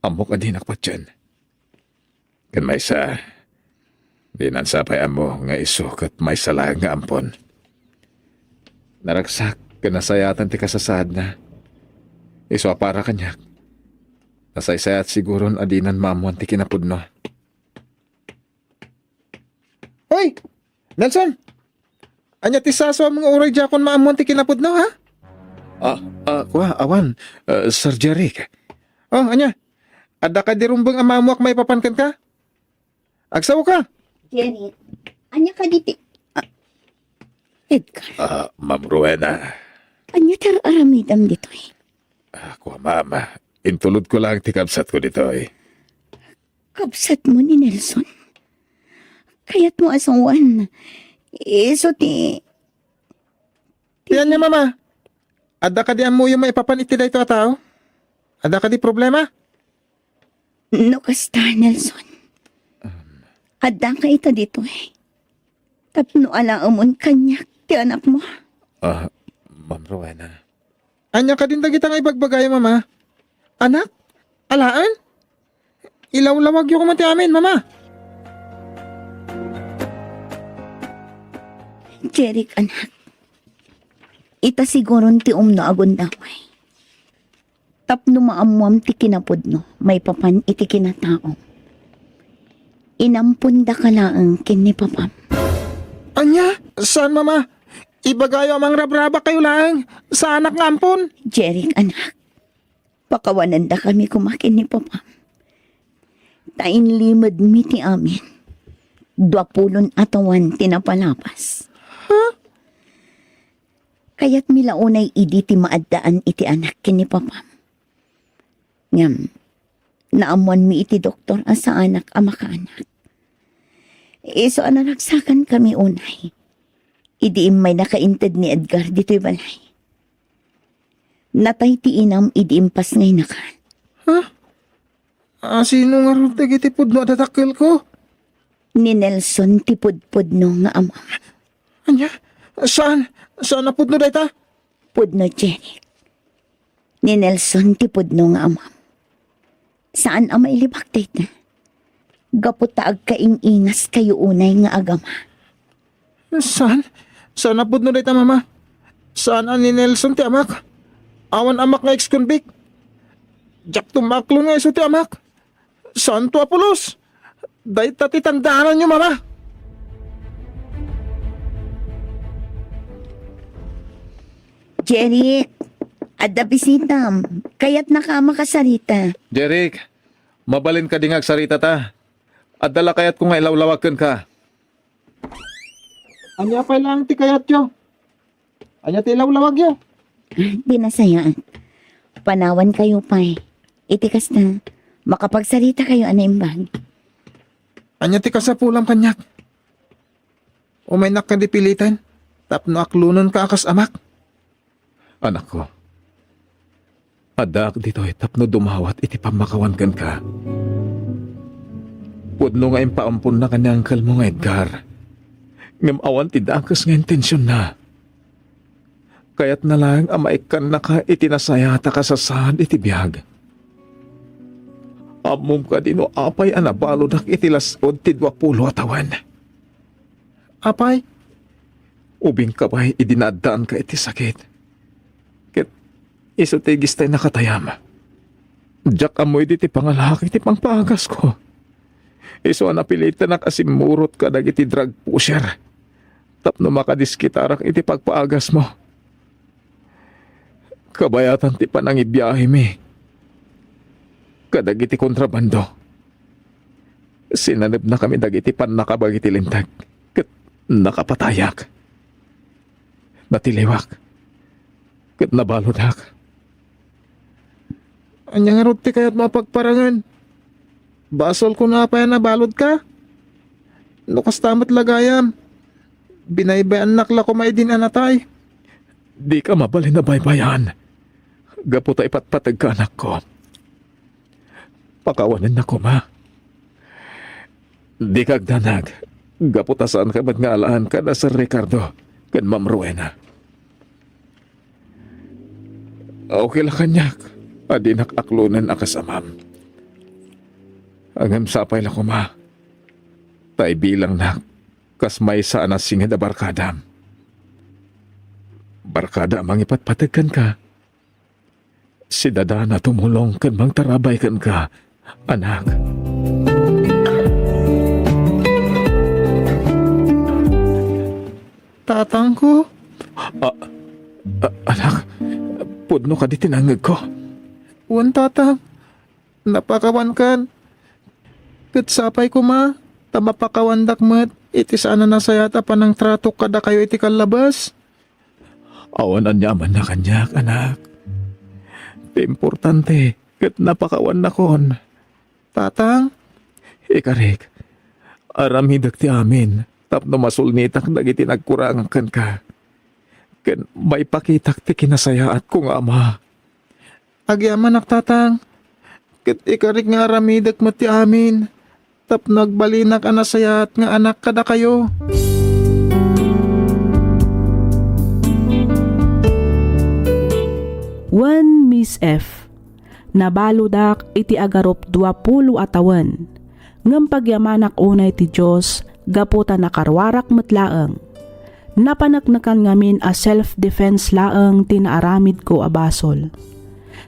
ammok a dinak patien. Ken maysa, dinan sa pay ammo nga isu ket maysa laeng nga ampon. Naragsak ken nasayaatan ti kasasaadna. Isu a para kaniak, nasaysayaat siguron a dinan maammoan ti kinapudno. Hoy, Nelson! Ania ti sasuam nga uray diakon maammoan ti kinapudno, ha? Ah, ah, kua, awan, ah, Sir Jeric. Oh, ania? Adda kadi rumbeng a maammoak maipapan kenka? Agsaoka? Jeric, ania kadi ti, ah, Edgar. Ah, Ma'am Rowena. Ania ti ar-aramidem ditoy? Ah, kua, Ma'am, intulodko laeng ti kabsatko ditoy. Kabsatmo ni Nelson? Kayatmo a sawen? Isu ti, ti Ti ania, Mama? Adda kadi ammom maipapan iti daytoy a tao? Adda kadi problema? No kasta, Nelson, addaka ita ditoy tapno alaemon kaniak ti anakmo. Ah, Ma'am Rowena. Ania kadin dagita nga ibagbagayo, Mama? Anak? Alaen? Ilawlawagyo koma ti amin, Mama. Jeric, anak, ita siguron ti umno a gundaway. Tapno maammoam ti kinapudno maipapan iti kinataom, inampondaka laeng ken ni Papam. Ania? Saan, Mama? Ibagayo a mangrabrabakayo laeng. Saanak nga ampon. Jeric, anak, pakawanendakami koma ken ni Papam. Ta inlimedmi ti amin. Dua pulon a tawen ti napalabas. Ha? Kayatmi la unay idi ti maaddaan iti anak ken ni Papam. Ngem, naammoanmi iti doktor a saanak a makaanak. Isu a naragsakankami unay idi immay nakainted ni Edgar ditoy balay. Natay ti inam idi impasngaynaka. Ha? Asino ngarud dagiti pudno a dadakkelko? Ni Nelson ti pudpudno nga ama. Ania? Saan? Saan a pudno dayta? Pudno, Jeric. Ni Nelson ti pudno nga amam. Saan a mailibak dayta. Gapu ta agkaing-ingaskayo unay nga agama. Saan? Saan a pudno dayta, Mama? Saan a ni Nelson ti amak? Awan amak nga ex-convict? Diakto maaklon nga isu ti amak. Santo a pulos! Dayta ti tandaananyo, Mama! Jeric, adda bisitam. Kayatnaka a makasarita. Jeric, mabalin kadi nga agsaritata? Adda la kayatko nga ilawlawag kenka. Ania pay laeng ti kayatyo? Ania ti ilawlawagyo? Di nasayaat. Panawankayo pay. Iti kasta, makapagsaritakayo a naimbag. Ania ti kasapulam kaniak? Umaynak kadi piliten tapno aklonenka a kas amak? Anakko, addaak ditoy tapno dumawat iti pammakawan kenka. Pudno nga impaamponna ken ni angkelmo nga Edgar, ngem awan ti dakes nga intensionna. Kayatna laeng a maikkannaka iti nasayaat a kasasaad iti biag. Ammom kadi no apay a nabaludak iti las-ud ti duapulo a tawen? Apay, ubingka pay idi naaddaanka iti sakit. Ket isu ti igis tay nakatayam. Diak ammo idi ti pangalaak iti pangpaagasko. Isu a napilitanak a simmurot kadagiti drug pusher tapno makadiskitarak iti pagpaagasmo. Kabayatan ti panangibiahemi kadagiti kontrabando. Sinanebnakami dagiti pannakabag iti linteg ket nakapatayak. Natiliwak ket nabaludak. Ania ngarud ti kayatmo a pagparangen? Basolko no apay a nabaludka? No kasta met la gayam, binaybay-annak la koma idin a natay. Dika mabalin a baybay-an gapu ta ipatpategka, anakko. Pakawanennak koma. Dika agdanag gapu ta saanka met nga alaen kada Sir Ricardo ken Ma'am Rowena. Okay la kaniak a dinak aklonen a kas amam. Ngem sapay la koma ta ibilangnak kas maysa a nasinged a barkadam. Barkada a mangipatpateg kenka. Sidadana tumulong ken mangtarabay kenka, anak. Tatangko? A, a, anak, pudno kadi ti nangngegko? Wen, tatang. Napakawankan. Ket sapay koma, ta mapakawandak met iti saan a nasayaat a panangtratok kadakayo iti kallabas. Awan aniamanna kaniak, anak. Ti importante, ket napakawannakon. Tatang? Ikarik, aramidek ti amin tapno masulnitak dagiti nagkurangak kenka, ken maipakitak ti kinasayaatko nga ama. Agyamanak, tatang, ket ikarik nga aramidek met ti amin tapno agbalinak a nasayaat nga anak kadakayo. Wen Miss F, nabaludak iti agarup duapulo a tawen, ngem pagyamanak unay ti Dios gapu ta nakaruarak met laeng. Napaneknekan ngamin a self-defense laeng ti naaramidko a basol.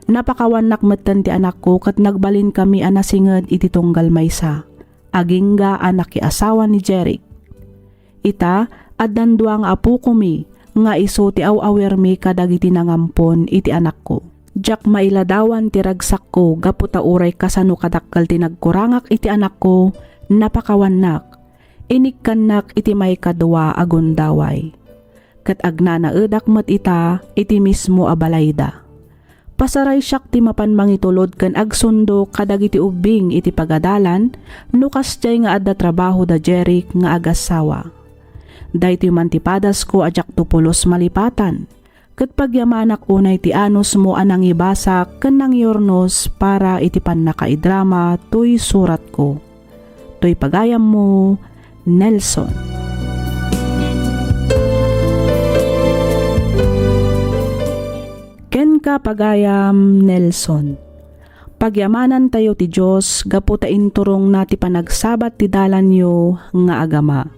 Napakawannak metten ti anakko ket nagbalinkami a nasinged iti tunggal maysa, agingga a nakiasawa ni Jeric. Ita, addan dua nga apokomi nga isu ti aw-awirmi kadagiti nangampon iti anakko. Diak mailadawan ti ragsakko gapu ta uray kasano kadakkel ti nagkurangak iti anakko, napakawannak. Inikkannak iti maikadua a gundaway. Ket agnanaedak met ita iti mismo a balayda. Pasaraysiak ti mapan mangitulod ken agsundo kadagiti ubbing iti pagadalan no kasdiay nga adda trabaho da Jeric nga agassawa. Daytoy man ti padasko a diakto pulos malipatan. Ket pagyamanak unay ti anusmo a nangibasak ken nangiurnos para iti pannakaidrama toy suratko. Toy pagayammo, Nelson. Kenka, pagayam Nelson. Pagyamanantayo ti Dios gapu ta inturongna ti panagsabat ti dalanyo nga agama.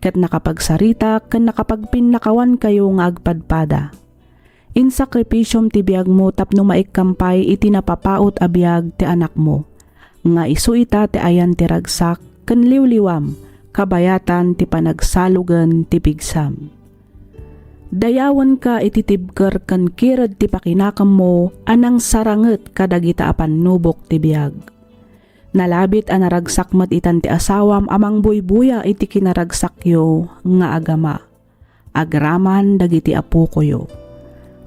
Ket nakapagsaritak ken nakapagpinnakawankayo nga agpadpada. Insakripisyom ti biagmo tapno maikkampay iti napapaut a biag ti anakmo, nga isu ita ti ayan ti ragsak ken liwliwam kabayatan ti panagsalugen ti pigsam. Dayawenka iti tibker ken kired ti pakinakemmo a nangsaranget kadagita a pannubok ti biag. Nalabit a naragsak met itan ti asawam a mangbuybuya iti kinaragsakyo nga agama, agraman dagiti apokoyo.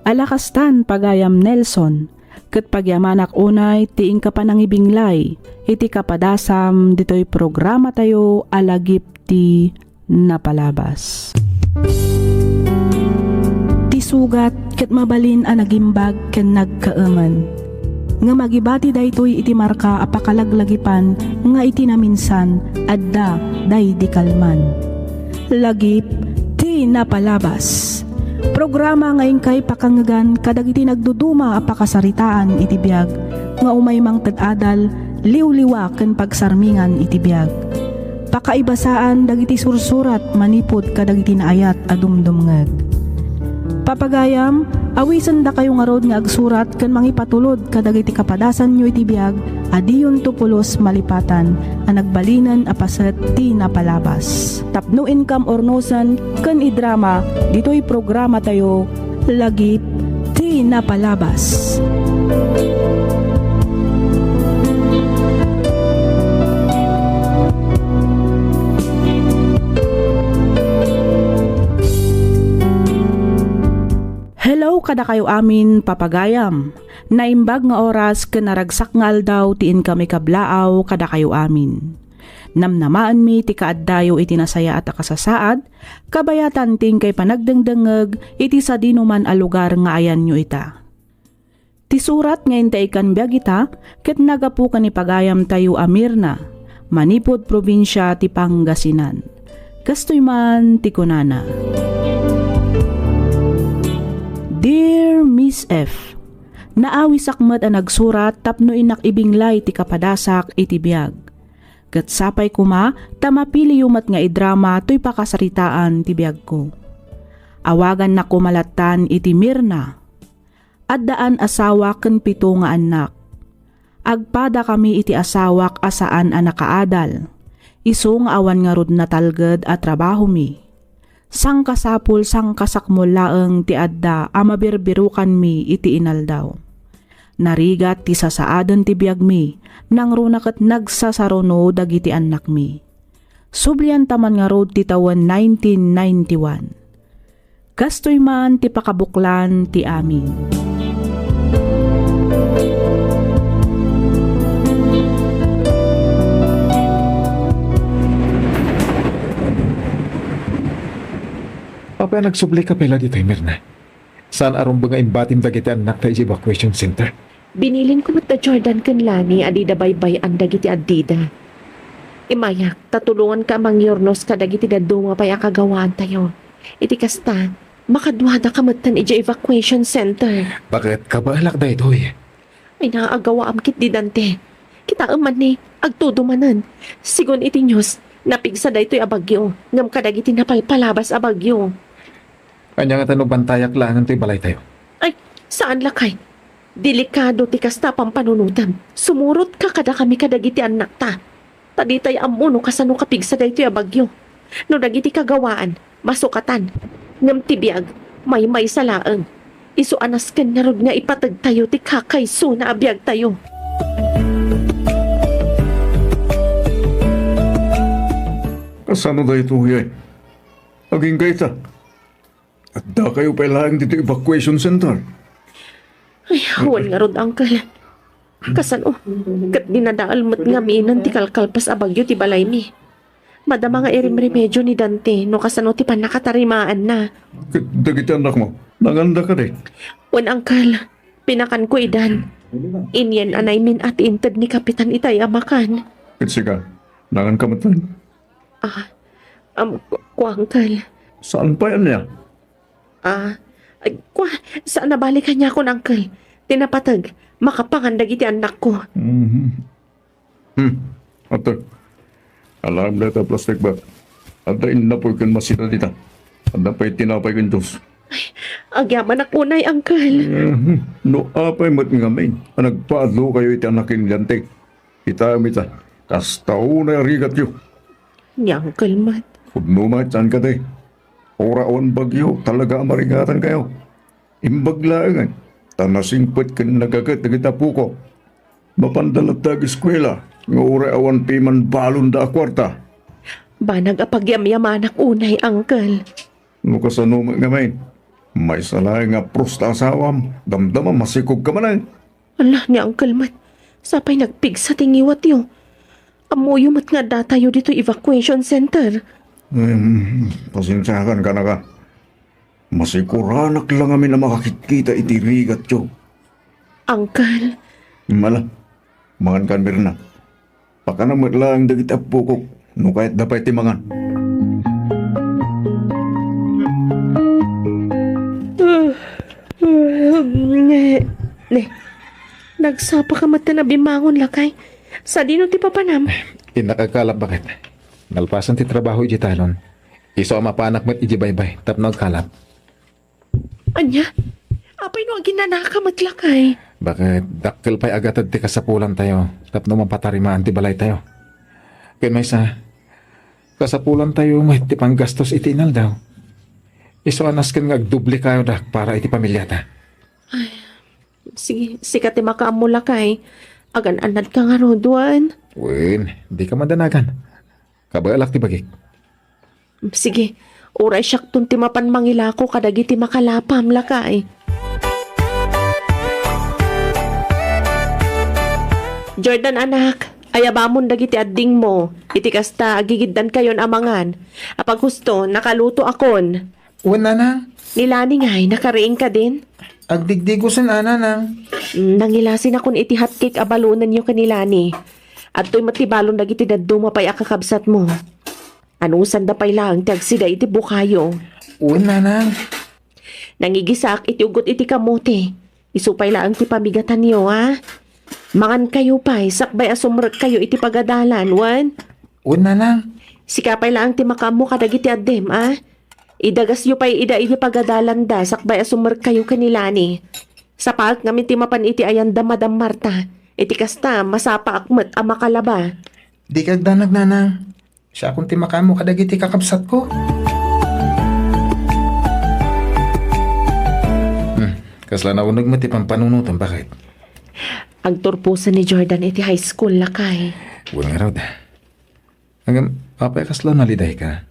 Ala kastan, pagayam Nelson, ket pagyamanak unay ti inka panangibinglay iti kapadasam ditoy programatayo a Lagip ti Napalabas. Ti sugat ket mabalin a nagimbag ken nagkaemen. Ngem agibati daytoy iti marka a pakalaglagipan nga iti naminsan, adda daydi kalman. Lagip ti Napalabas. Programa nga inkay pakangegan kadagiti nagduduma a pakasaritaan iti biag nga umay mangted adal, liwliwa ken pagsarmingan iti biag. Pakaibasaan dagiti sursurat manipud kadagiti naayat a dumdumngeg. Papagayam, awisendakayo ngarud nga agsurat ken mangipatulod kadagiti kapadasanyo iti biag a diyonto pulos malipatan a nagbalinen a paset ti napalabas. Tapno inkam urnosen ken idrama ditoy programatayo, Lagip ti Napalabas. Hello kadakayo amin, papagayam. Naimbag nga oras ken naragsak nga aldaw ti inkami kablaaw kadakayo amin. Namnamaenmi ti kaaddayo iti nasayaat a kasasaad, kabayatan ti inkay panagdengdengngeg iti sadinoman a lugar nga ayanyo ita. Ti surat nga intay ikkan biag ita ket naggapu ken ni pagayamtayo a Mirna, manipud probinsia ti Pangasinan. Kastoy man ti kunana, Dear Miss F, naawisak met a nagsurat tapno innak ibinglay ti kapadasak iti biag. Ket sapay koma ta mapiliyo met nga idrama toy pakasaritaan ti biagko. Awagannak koma lattan iti Mirna. Addaan asawa ken pito nga annak. Agpadakami iti asawak a saan a nakaadal. Isu nga awan ngarud natalged a trabahomi. Sangkasapul, sangkasakmol laeng ti adda a mabirbirukanmi iti inaldaw. Narigat ti sasaaden ti biagmi, nangruna ket nagsasaruno dagiti annakmi. Sublianta man ngarud ti tawen nineteen ninety-one. Kastoy man ti pakabuklan ti amin. Apay a nagsublika pay la ditoy, Mirna? Saan a rumbeng nga imbatim dagiti annakta idiay evacuation center? Binilinko met da Jordan ken Lani a dida baybay-an dagiti addida. Immayak, ta tulonganka a mangyurnos kadagiti dadduma pay a kagawaantayo. Iti kasta, makaduadaka metten idiay evacuation center. Baket kabaelak daytoy. Ay, naagawaam ketdi, Dante. Kitaem man ni, agtudo manen. Sigun iti news, napigsa daytoy a bagyo, ngem kadagiti napalpalabas a bagyo. Ania ngata no bantayak laengen toy balaytayo? Ay, saan lakay. Delikado ti kasta a pampanunotem. Sumurotka kadakami kadagiti annakta. Ta ditay ammo no kasano kapigsa daytoy a bagyo. No dagiti kagawaan, masukatan. Ngem ti biag, maymaysa laeng. Isu a nasken ngarud nga ipategtayo ti kakaisuna a biagtayo. Kasano daytoy, eh? Agingga ita. Addakayo pay laeng ditoy evacuation center. Ay, awan ngarud, Uncle. Kasano? Ket dinadael met ngaminen ti kalkalpas a bagyo ti balaymi. Madama nga irimremedyo ni Dante no kasano ti pannakatarimaanna. Ket dagiti annakmo, nanganda kadi? Wen, Uncle, pinakanko idan. Inyen a naymin-at ti inted ni Kapitan itay a makan. Ket sika, nanganka metten? Ah, am, ku-, kua, Uncle. Saan pay ania? Ah, Ay, kwa, saan a bale kaniakon, Uncle? Ti napateg, makapangan dagiti annakko. Mhm. Hmm. Ato. Alam dayta plastic bag. Adda innapoy ken masira dita. Adda pay tinapay ken juice. Agyamanak unay, Uncle. Mhm. No apay met ngamin a nagpaadlokayo iti annak ken Dante. Ita met, ah, kasta unay a rigatyo. Ni Uncle met. Pudno met, saan kadi? Uray awan bagyo, talaga a marigatankayo. Imbag laengen, ta nasingpet ken nagaget dagiti apokok. Mapanda latta ag-eskuela, nga uray awan piman balonda a kuarta. Banag a pagyamyamanak unay, Uncle. No kasano met ngamin, maysa laeng nga prusta asawam, damdama masikogka manen. Ala, ni Uncle met, sapay nagpigsa ti ngiwatyo. Ammoyo met nga addatayo ditoy evacuation center. Em, pasensiakan, kanaka. Masikuranak la ngamin a makakitkita iti rigatyo. Uncle. Ala, mangankan, Mirna. Pakanam met laeng dagiti apokok, no kayatda pay ti mangan. Ne, ne. Nagsapaka met a bimangon, lakay. Sadino ti papanam? Innak agkalap, baket. Nalpasan ti trabaho idiay talon. Isu a mapanak met idiay baybay tapno agkalap. Ania? Apay no aginanaka met, lakay? Baket, dakkel pay a gatad ti kasapulantayo tapno mapatarimaan ti balaytayo. Ken maysa, kasapulantayo met ti panggastos iti inaldaw. Isu a nasken nga agdoblekayo dak para iti pamiliata. Ay, sige, sika ti makaammo, lakay. Agan-annadka ngarud, wen? Wen, dika madanagan. Kabaelak ti bagik. Sige, uray siakton ti mapan mangilako kadagiti makalapam, lakay. Jordan, anak, ayabamon dagiti addingmo. Iti kasta, agigiddankayon a mangan. Apaghusto, nakalutoakon. Wen, nanang. Ni Lani ngay, nakariing kadin? Agdigdigosen a, nanang. Mm, nangilasinakon iti hotcake a balonenyo ken ni Lani. Adtoy met ti balon dagiti dadduma pay a kakabsatmo. Anusanda pay laeng ti agsida iti bukayo. Wen, nanang. Nangigisaak iti ugot iti kamote. Isu pay laeng ti pamigatanyo, a? Mangankayo pay, sakbay a sumrekkayo iti pagadalan, wen? Wen, nanang. Sika pay laeng ti makaammo kadagiti addim, a? Idagasyo pay ida iti pagadalanda, sakbay a sumrekkayo ken ni Lani. Sapaek ngamin ti mapan iti ayanda, Madam Marta. Iti kasta, masapaak met a makalaba. Dika agdanag, nanang. Siakon ti makaammo kadagiti kakabsatko. Hmm, kasla nauneg met ti pampanunotem, baket? Agturposen ni Jordan iti high school, lakay. Wen ngarud. Ngem, apay a kasla nalidayka?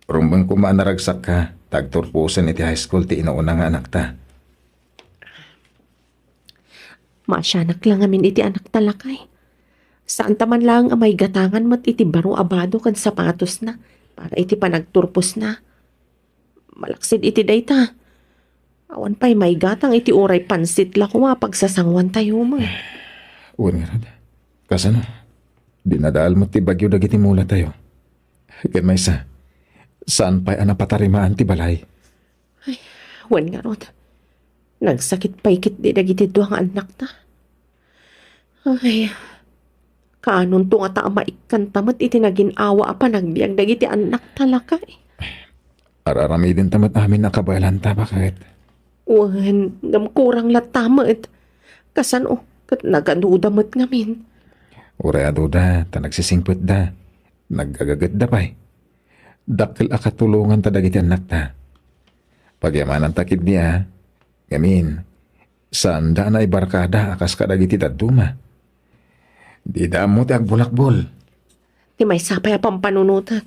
Rumbeng koma a naragsakka, ta agturposen iti high school ti inauna nga anakta. Maasianak la ngamin iti anakta, lakay. Saanta man laeng a maigatangan met iti baro a bado ken sapatosna para iti panagturposna. Malaksid iti dayta, awan pay maigatang iti uray pansit la koma a pagsasanguantayo met. Wen ngarud. Kasano? Dinadael met ti bagyo dagiti mulatayo. Ken maysa, saan pay a napatarimaan ti balay. Ay, wen ngarud. Nagsakit pay ketdi dagiti dua nga annakta. Ay, kaanonto ngata a maikkanta met iti nagin-awa a panagbiag dagiti annakta, lakay? Ar-aramidenta met amin a kabaelanta, baket? Wen, ngem kurang latta met. Kasano ket nagaduda met ngamin? Uray aduda, ta nagsisingpetda. Nagagagetda pay. Dakkel a katulonganta dagiti annakta. Pagyamananta ketdi a, ngamin, saanda a naibarkada a kas kadagiti dadduma. Dida ammo ti agbulakbol. Ti maysa pay a pampanunotek,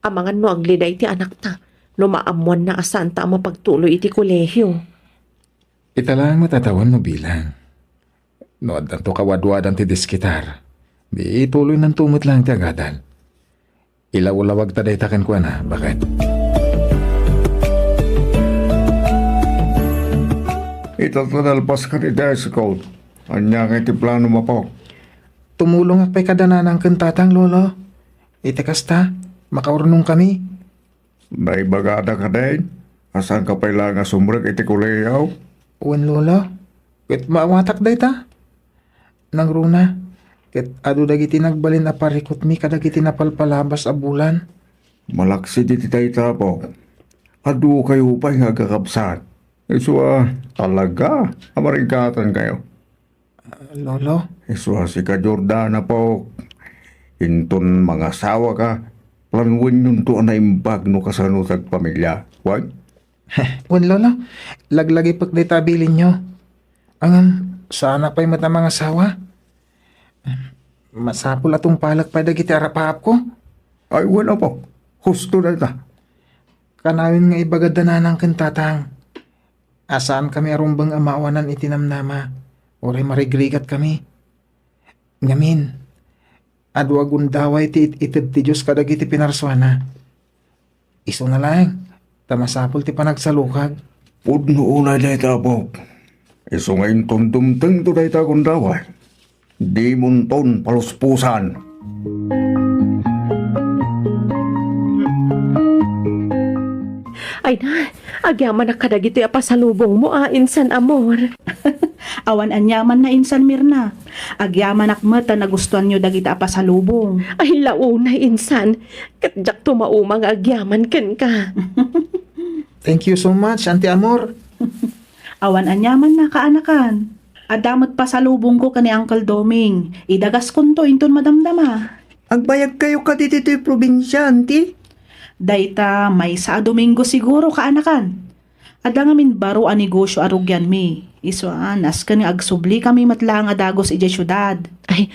amangan no agliday ti anakta no maammoanna a saanta a mapagtuloy iti kolehio. Ita laeng met a tawen no bilang. No addanto kawadwadan ti diskitar, di ituloynanto met laeng ti agadal. Ilawlawagta dayta kenkuana, baket? Ita ta nalpaska iti high school. Ania ngay ti planom, apo? Tumulongak pay kada nanang ken tatang, lolo. Iti kasta, makaurnongkami. Naibagada kadin? A, saanka pay laeng a sumrek iti kolehiyo? Wen, Lolo. Ket maawatak dayta. Nangruna, ket adu dagiti nagbalin a parikutmi kadagiti napalpalabas a bulan. Malaksid iti dayta, Apo. Adu kayo pay nga agkakabsat. Isu a, talaga a mariggatankayo. Lolo? Isu a sika, Jordan, Apo. Inton mangasawaka, planuenyonto a naimbag no kasano ti agpamilia. Wen? Wen, Lolo. Laglagipek dayta a bilinyo. Ngem, saanak pay met a mangasawa. Masapul a tungpalek pay dagiti arapaapko. Ay, wen, Apo. Husto dayta. Kanayon nga ibagada nanang ken tatang a saankami a rumbeng a maawanan iti namnama, uray marigrigatkami. Ngamin, adu a gundaway ti it-ited ti Dios kadagiti pinarsuana. Isuna laeng, ta masapul ti panagsalukag. Pudno unay dayta, Apo. Isu nga inton dumtengto dayta a gundaway, dimonton palusposan. Ay na, agyamanak kadagitoy a pasalubongmo a, insan, amor. Awan aniamanna, insan Mirna. Agyamanak met ta nagustuanyo dagita a pasalubong. Ay, launay, insan. Ket diakto mauma nga agyaman kenka. Thank you so much, Auntie Amor. Awan aniamanna, kaanakan. Adda met pasalubongko ken ni Uncle Doming. Idagaskonto inton madamdama. Agbayagkayo kadi ditoy probinsia, Auntie? Dayta maysa a Domingo siguro, kaanakan. Adda ngamin baro a negosio a rugianmi. Isu a, nasken nga agsublikami met laeng a dagus idiay siudad. Ay,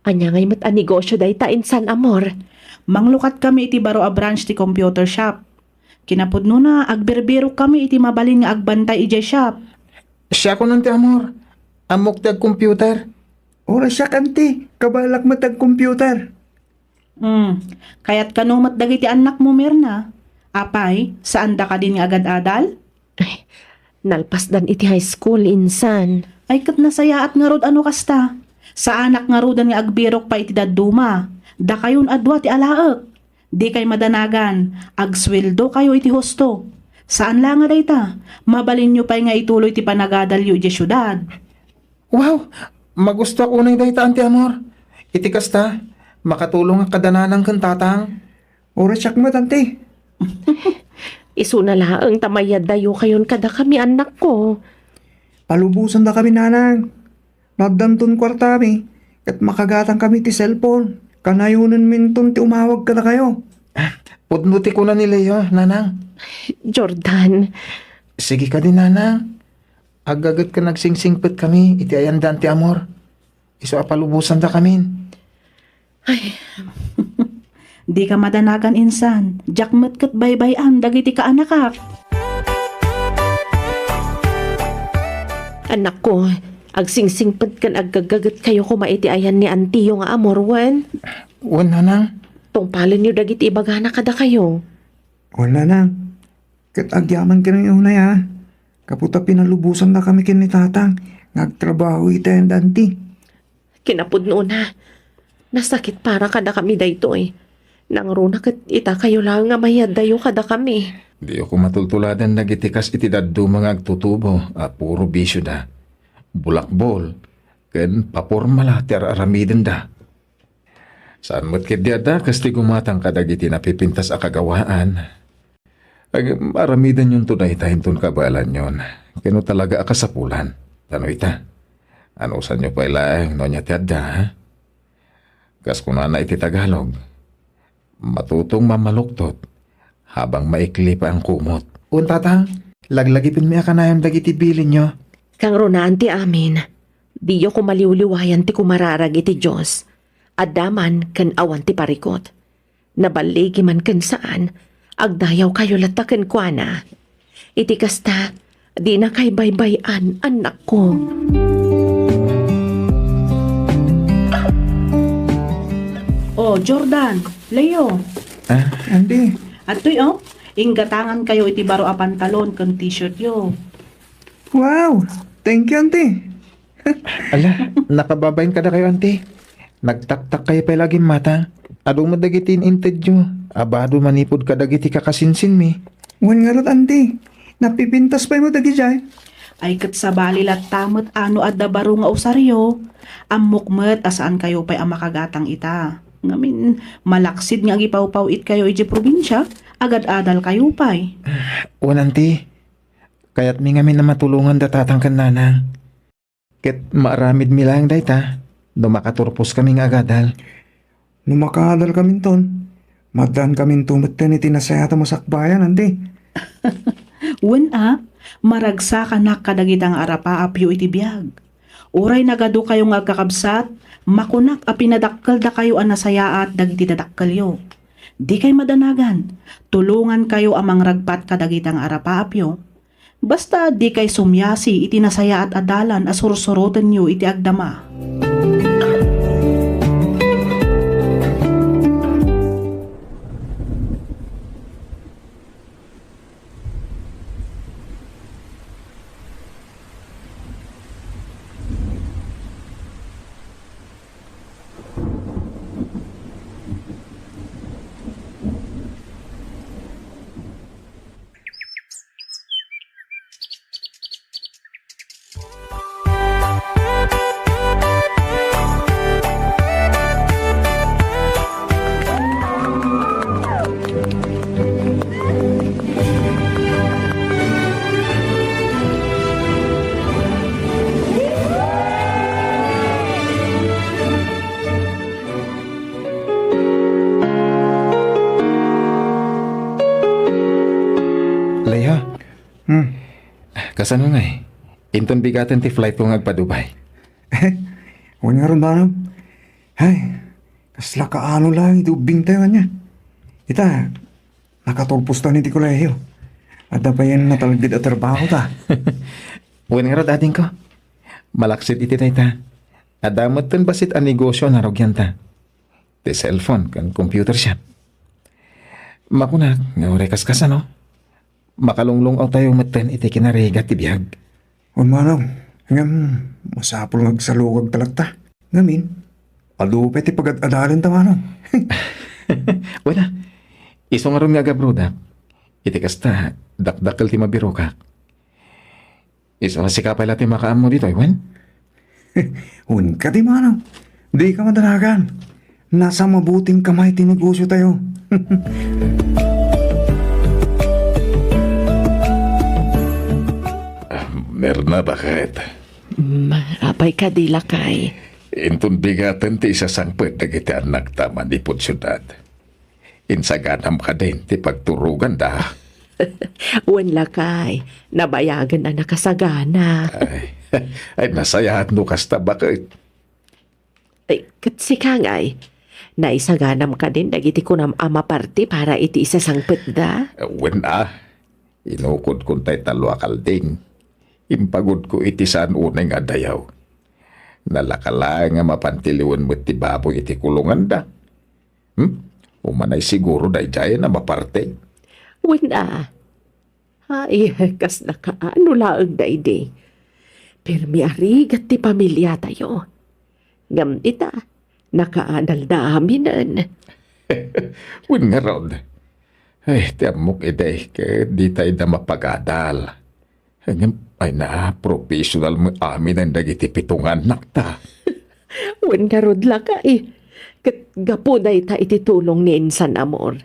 ania ngay met a negosio dayta, insan, amor? Manglukatkami iti baro a branch ti computer shop. Kinapudnona, agbirbirokkami iti mabalin nga agbantay idiay shop. Siakon, Auntie Amor. Ammok ti agcomputer. Uray siak, Auntie. Kabaelak met ti agcomputer. Hmm. Kayat kano met dagiti annakmo, Mirna? Apay, saanda kadin nga agad-adal? Ay, nalpasdan iti high school, insan. Ay, ket nasayaat ngarud a no kasta. Saanak ngaruden nga agbirok pay iti dadduma. Dakayon a dua ti alaek. Dikay madanagan, agsueldokayo iti husto. Saan la nga dayta, mabalinyo pay nga ituloy ti panagadalyo idiay siudad. Wow! Magustoak unay dayta, Auntie Amor. Iti kasta, makatulongak kada nanang ken tatang. Uray siak met, Auntie. Isuna laeng ta mayaddayokayon kadakami, annakko. Palubosandakami, nanang. No addanton kuartami, ket makagatangkami ti cellphone. Kanayonenminton ti umawag kadakayo. Pudno ti kuna ni Leo, nanang. Jordan. Sige kadi, nanang. Aggaget ken agsingsingpetkami iti ayanda, Auntie Amor. Isu a palubosandakamin. Ay. Dika madanagan, insan. Diak met ket baybay-an dagiti kaanakak. Annakko, agsingsingpet ken aggaggagetkayo koma iti ayan ni antiyo nga Amor, wen? Wen, nanang. Tungpalenyo dagiti ibagana kadakayo. Wen, nanang. Ket agyaman kenyo unay a, gapu ta pinalubosandakami ken ni tatang nga agtrabaho iti ayanda anti. Kinapudnona, nasakit para kadakami daytoy. Nangruna ket itakayo laeng nga mayaddayo kadakami. Diyo koma tultuladen dagiti kas iti dadduma nga agtutubo a puro bisioda. Bulakbol ken papormala ti ar-aramidenda. Saan met ketdi a dakas ti gumatang kadagiti napipintas a kagawaan. Ag-, aramidenyon to dayta inton kabaelanyon. Ken no talaga a kasapulan. Tano ita? Anusanyo pay laeng no ania ti adda, ha? Kas kunana iti Tagalog, matutong mamaluktot habang maikli pa ang kumot. Wen, tatang, laglagipenmi a kanayon dagiti bilinyo. Kangrunaan ti amin, diyo koma liwliwayan ti kumararag iti Dios. Adda man ken awan ti parikut. Naballigi man ken saan, agdayawkayo latta kenkuana. Iti kasta, dinakay baybay-an, annakko. O, Jordan, Leo. Ah, Auntie. Adtoy, o, inggatangankayo iti baro a pantalon ken t-shirtyo. Wow! Thank you, Auntie. Ala, nakababain kadakayo, Auntie. Nagtaktakkayo pay la a gimmata. Adu met dagiti in-intedyo a bado manipud kadagiti kakasinsinmi. Wen ngarud, Auntie, napipintas pay met dagidiay. Ay, ket sabali latta met a no adda baro nga usaryo, ammok met a saankayo pay a makagatang ita. Ngamin, malaksid nga agipawpaw-itkayo idiay probinsia, agad-adalkayo pay. Wen, Auntie, kayatmi ngamin a matulongan da tatang ken nanang. Ket maaramidmi laeng dayta no makaturposkami nga agadal. No makaadalkaminton, maaddaankaminto metten iti nasayaat a masakbayan, Auntie. Wen a, maragsakanak kadagita nga arapaapyo iti biag. Uray nagadukayo nga agkakabsat, makunak a pinadakkeldakayo a nasayaat dagiti dadakkelyo. Dikay madanagan, tulongankayo a mangragpat kadagita nga arapaapyo. Basta dikay sumiasi iti nasayaat a dalan a sursurotenyo iti agdama. Leia? Hmm. Kasano ngay? Inton bigaten ti flight ko nga agpa-Dubai. Wen ngarud, manong. Ay, kasla kaano laeng iti ubbingtayo ania. Ita, nakaturpos ta ni ti kolehiyo. Adda payen natalged a trabahota. Wen ngarud, adingko. Malaksid iti dayta. Adda metten bassit a negosio a narugianta. Ti cellphone ken computer shop. Makunak nga uray kaskasano, makalunglung-awtayo metten iti kinarigat ti biag. Wen manong, ngem masapul nga agsalukagta latta. Ngamin, adu pay ti pagad-adalenta manong. Wen a, isu ngarud nga agabrodak. Iti kasta, dakdakkel ti mabirokak. Isu a sika pay la ti makaammo ditoy, wen? Wen kadi manong. Dika madanagan. Nasa mabuting kamay ti negosiotayo. Ah, Mirna, baket? Mm, apay kadi, lakay? Inton bigaten ti isasangpet dagiti annakta manipud siudad. Insaganam kadin ti pagturoganda. Wen lakay, nabayagen a nakasagana. Ay, ay, nasayaat no kasta, baket. Ay, ket sika ngay, naisaganam kadin dagiti kunam a maparti para iti isasangpetda? Wen a, inukodkon tay tallo a kalding. Impagudko iti saan unay nga adayo. Nalaka laeng a mapantiliwen met ti baboy iti kulonganda. Hmm? Umanay siguro daydiay a maparte. Wen a. Ay, kasla kaano laeng daydi. Permi a rigat ti pamiliatayo. Ngem ita, nakaadalda aminen. Wen ngarud. Ay, ti ammok idi, ket ditay da mapagadal. Ngem, ay na, professional met aminen dagiti pito nga annakta. Wen ngarud lakay, ket gapu dayta iti tulong ni Insan Amor.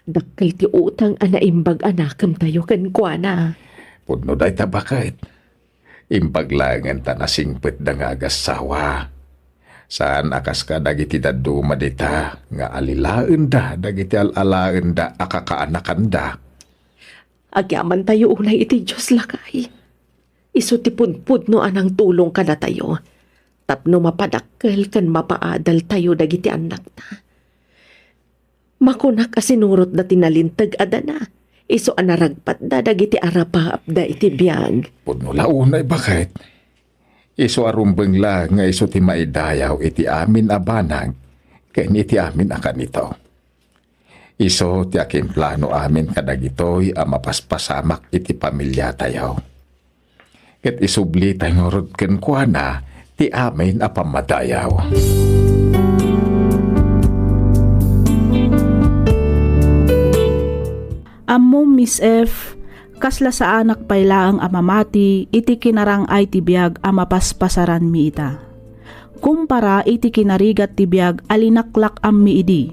Dakkel ti utang a naimbag a nakemtayo kenkuana. Pudno dayta, baket. Imbag laengen ta nasingpetda nga agassawa. Saan a kas kadagiti dadduma dita nga alilaenda dagiti al-alaenda a kakaanakanda. Agyamantayo unay iti Dios, lakay. Isu ti pudpudno a nangtulong kadatayo tapno mapadakkel ken mapaadaltayo dagiti annakta. Makunak a sinurotda ti nalinteg a dana, isu a naragpatda dagiti arapaapda iti biag. Pudno la unay, baket. Isu a rumbeng la nga isu ti maidayaw iti amin a banag ken iti amin a kanito. Isu ti akimplano amin kadagitoy a mapaspasamak iti pamiliatayo. Ket isublitay ngarud kenkuana ti amin a pammadayaw. Ammom Miss F, kasla saanak pay laeng a mamati iti kinarang-ay ti biag a mapaspasaranmi ita. Kumpara iti kinarigat ti biag a linaklak-ammi idi.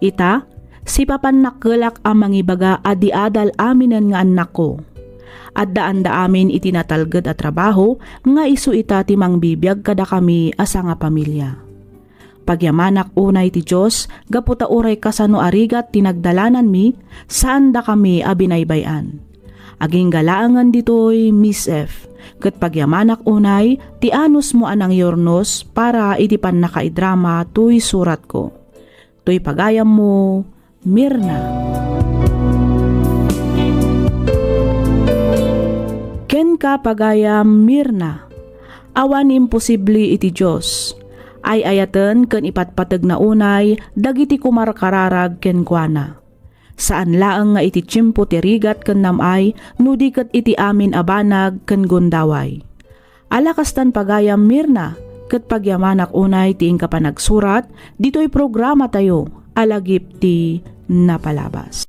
Ita, sipapannakkelak a mangibaga a di adal aminen nga annakko. Addaanda amin iti natalged a trabaho nga isu ita ti mangbibiag kadakami a sangapamilia. Pagyamanak unay ti Dios gapu ta uray kasano a rigat ti nagdalananmi, saandakami a binaybay-an. Agingga laengen ditoy, Miss F, ket pagyamanak unay ti anusmo a nangyurnos para iti pannakaidrama toy suratko. Toy pagayammo, Mirna. Kenka, pagayam Mirna, awan imposible iti Dios. Ay-ayaten ken ipatpategna unay dagiti kumarkararag kenkuana. Saan laeng nga iti tiempo ti rigat ken nam-ay, no di ket iti amin a banag ken gundaway. Ala kastan, pagayam Mirna, ket pagyamanak unay ti inka panagsurat ditoy programatayo a Lagip ti Napalabas.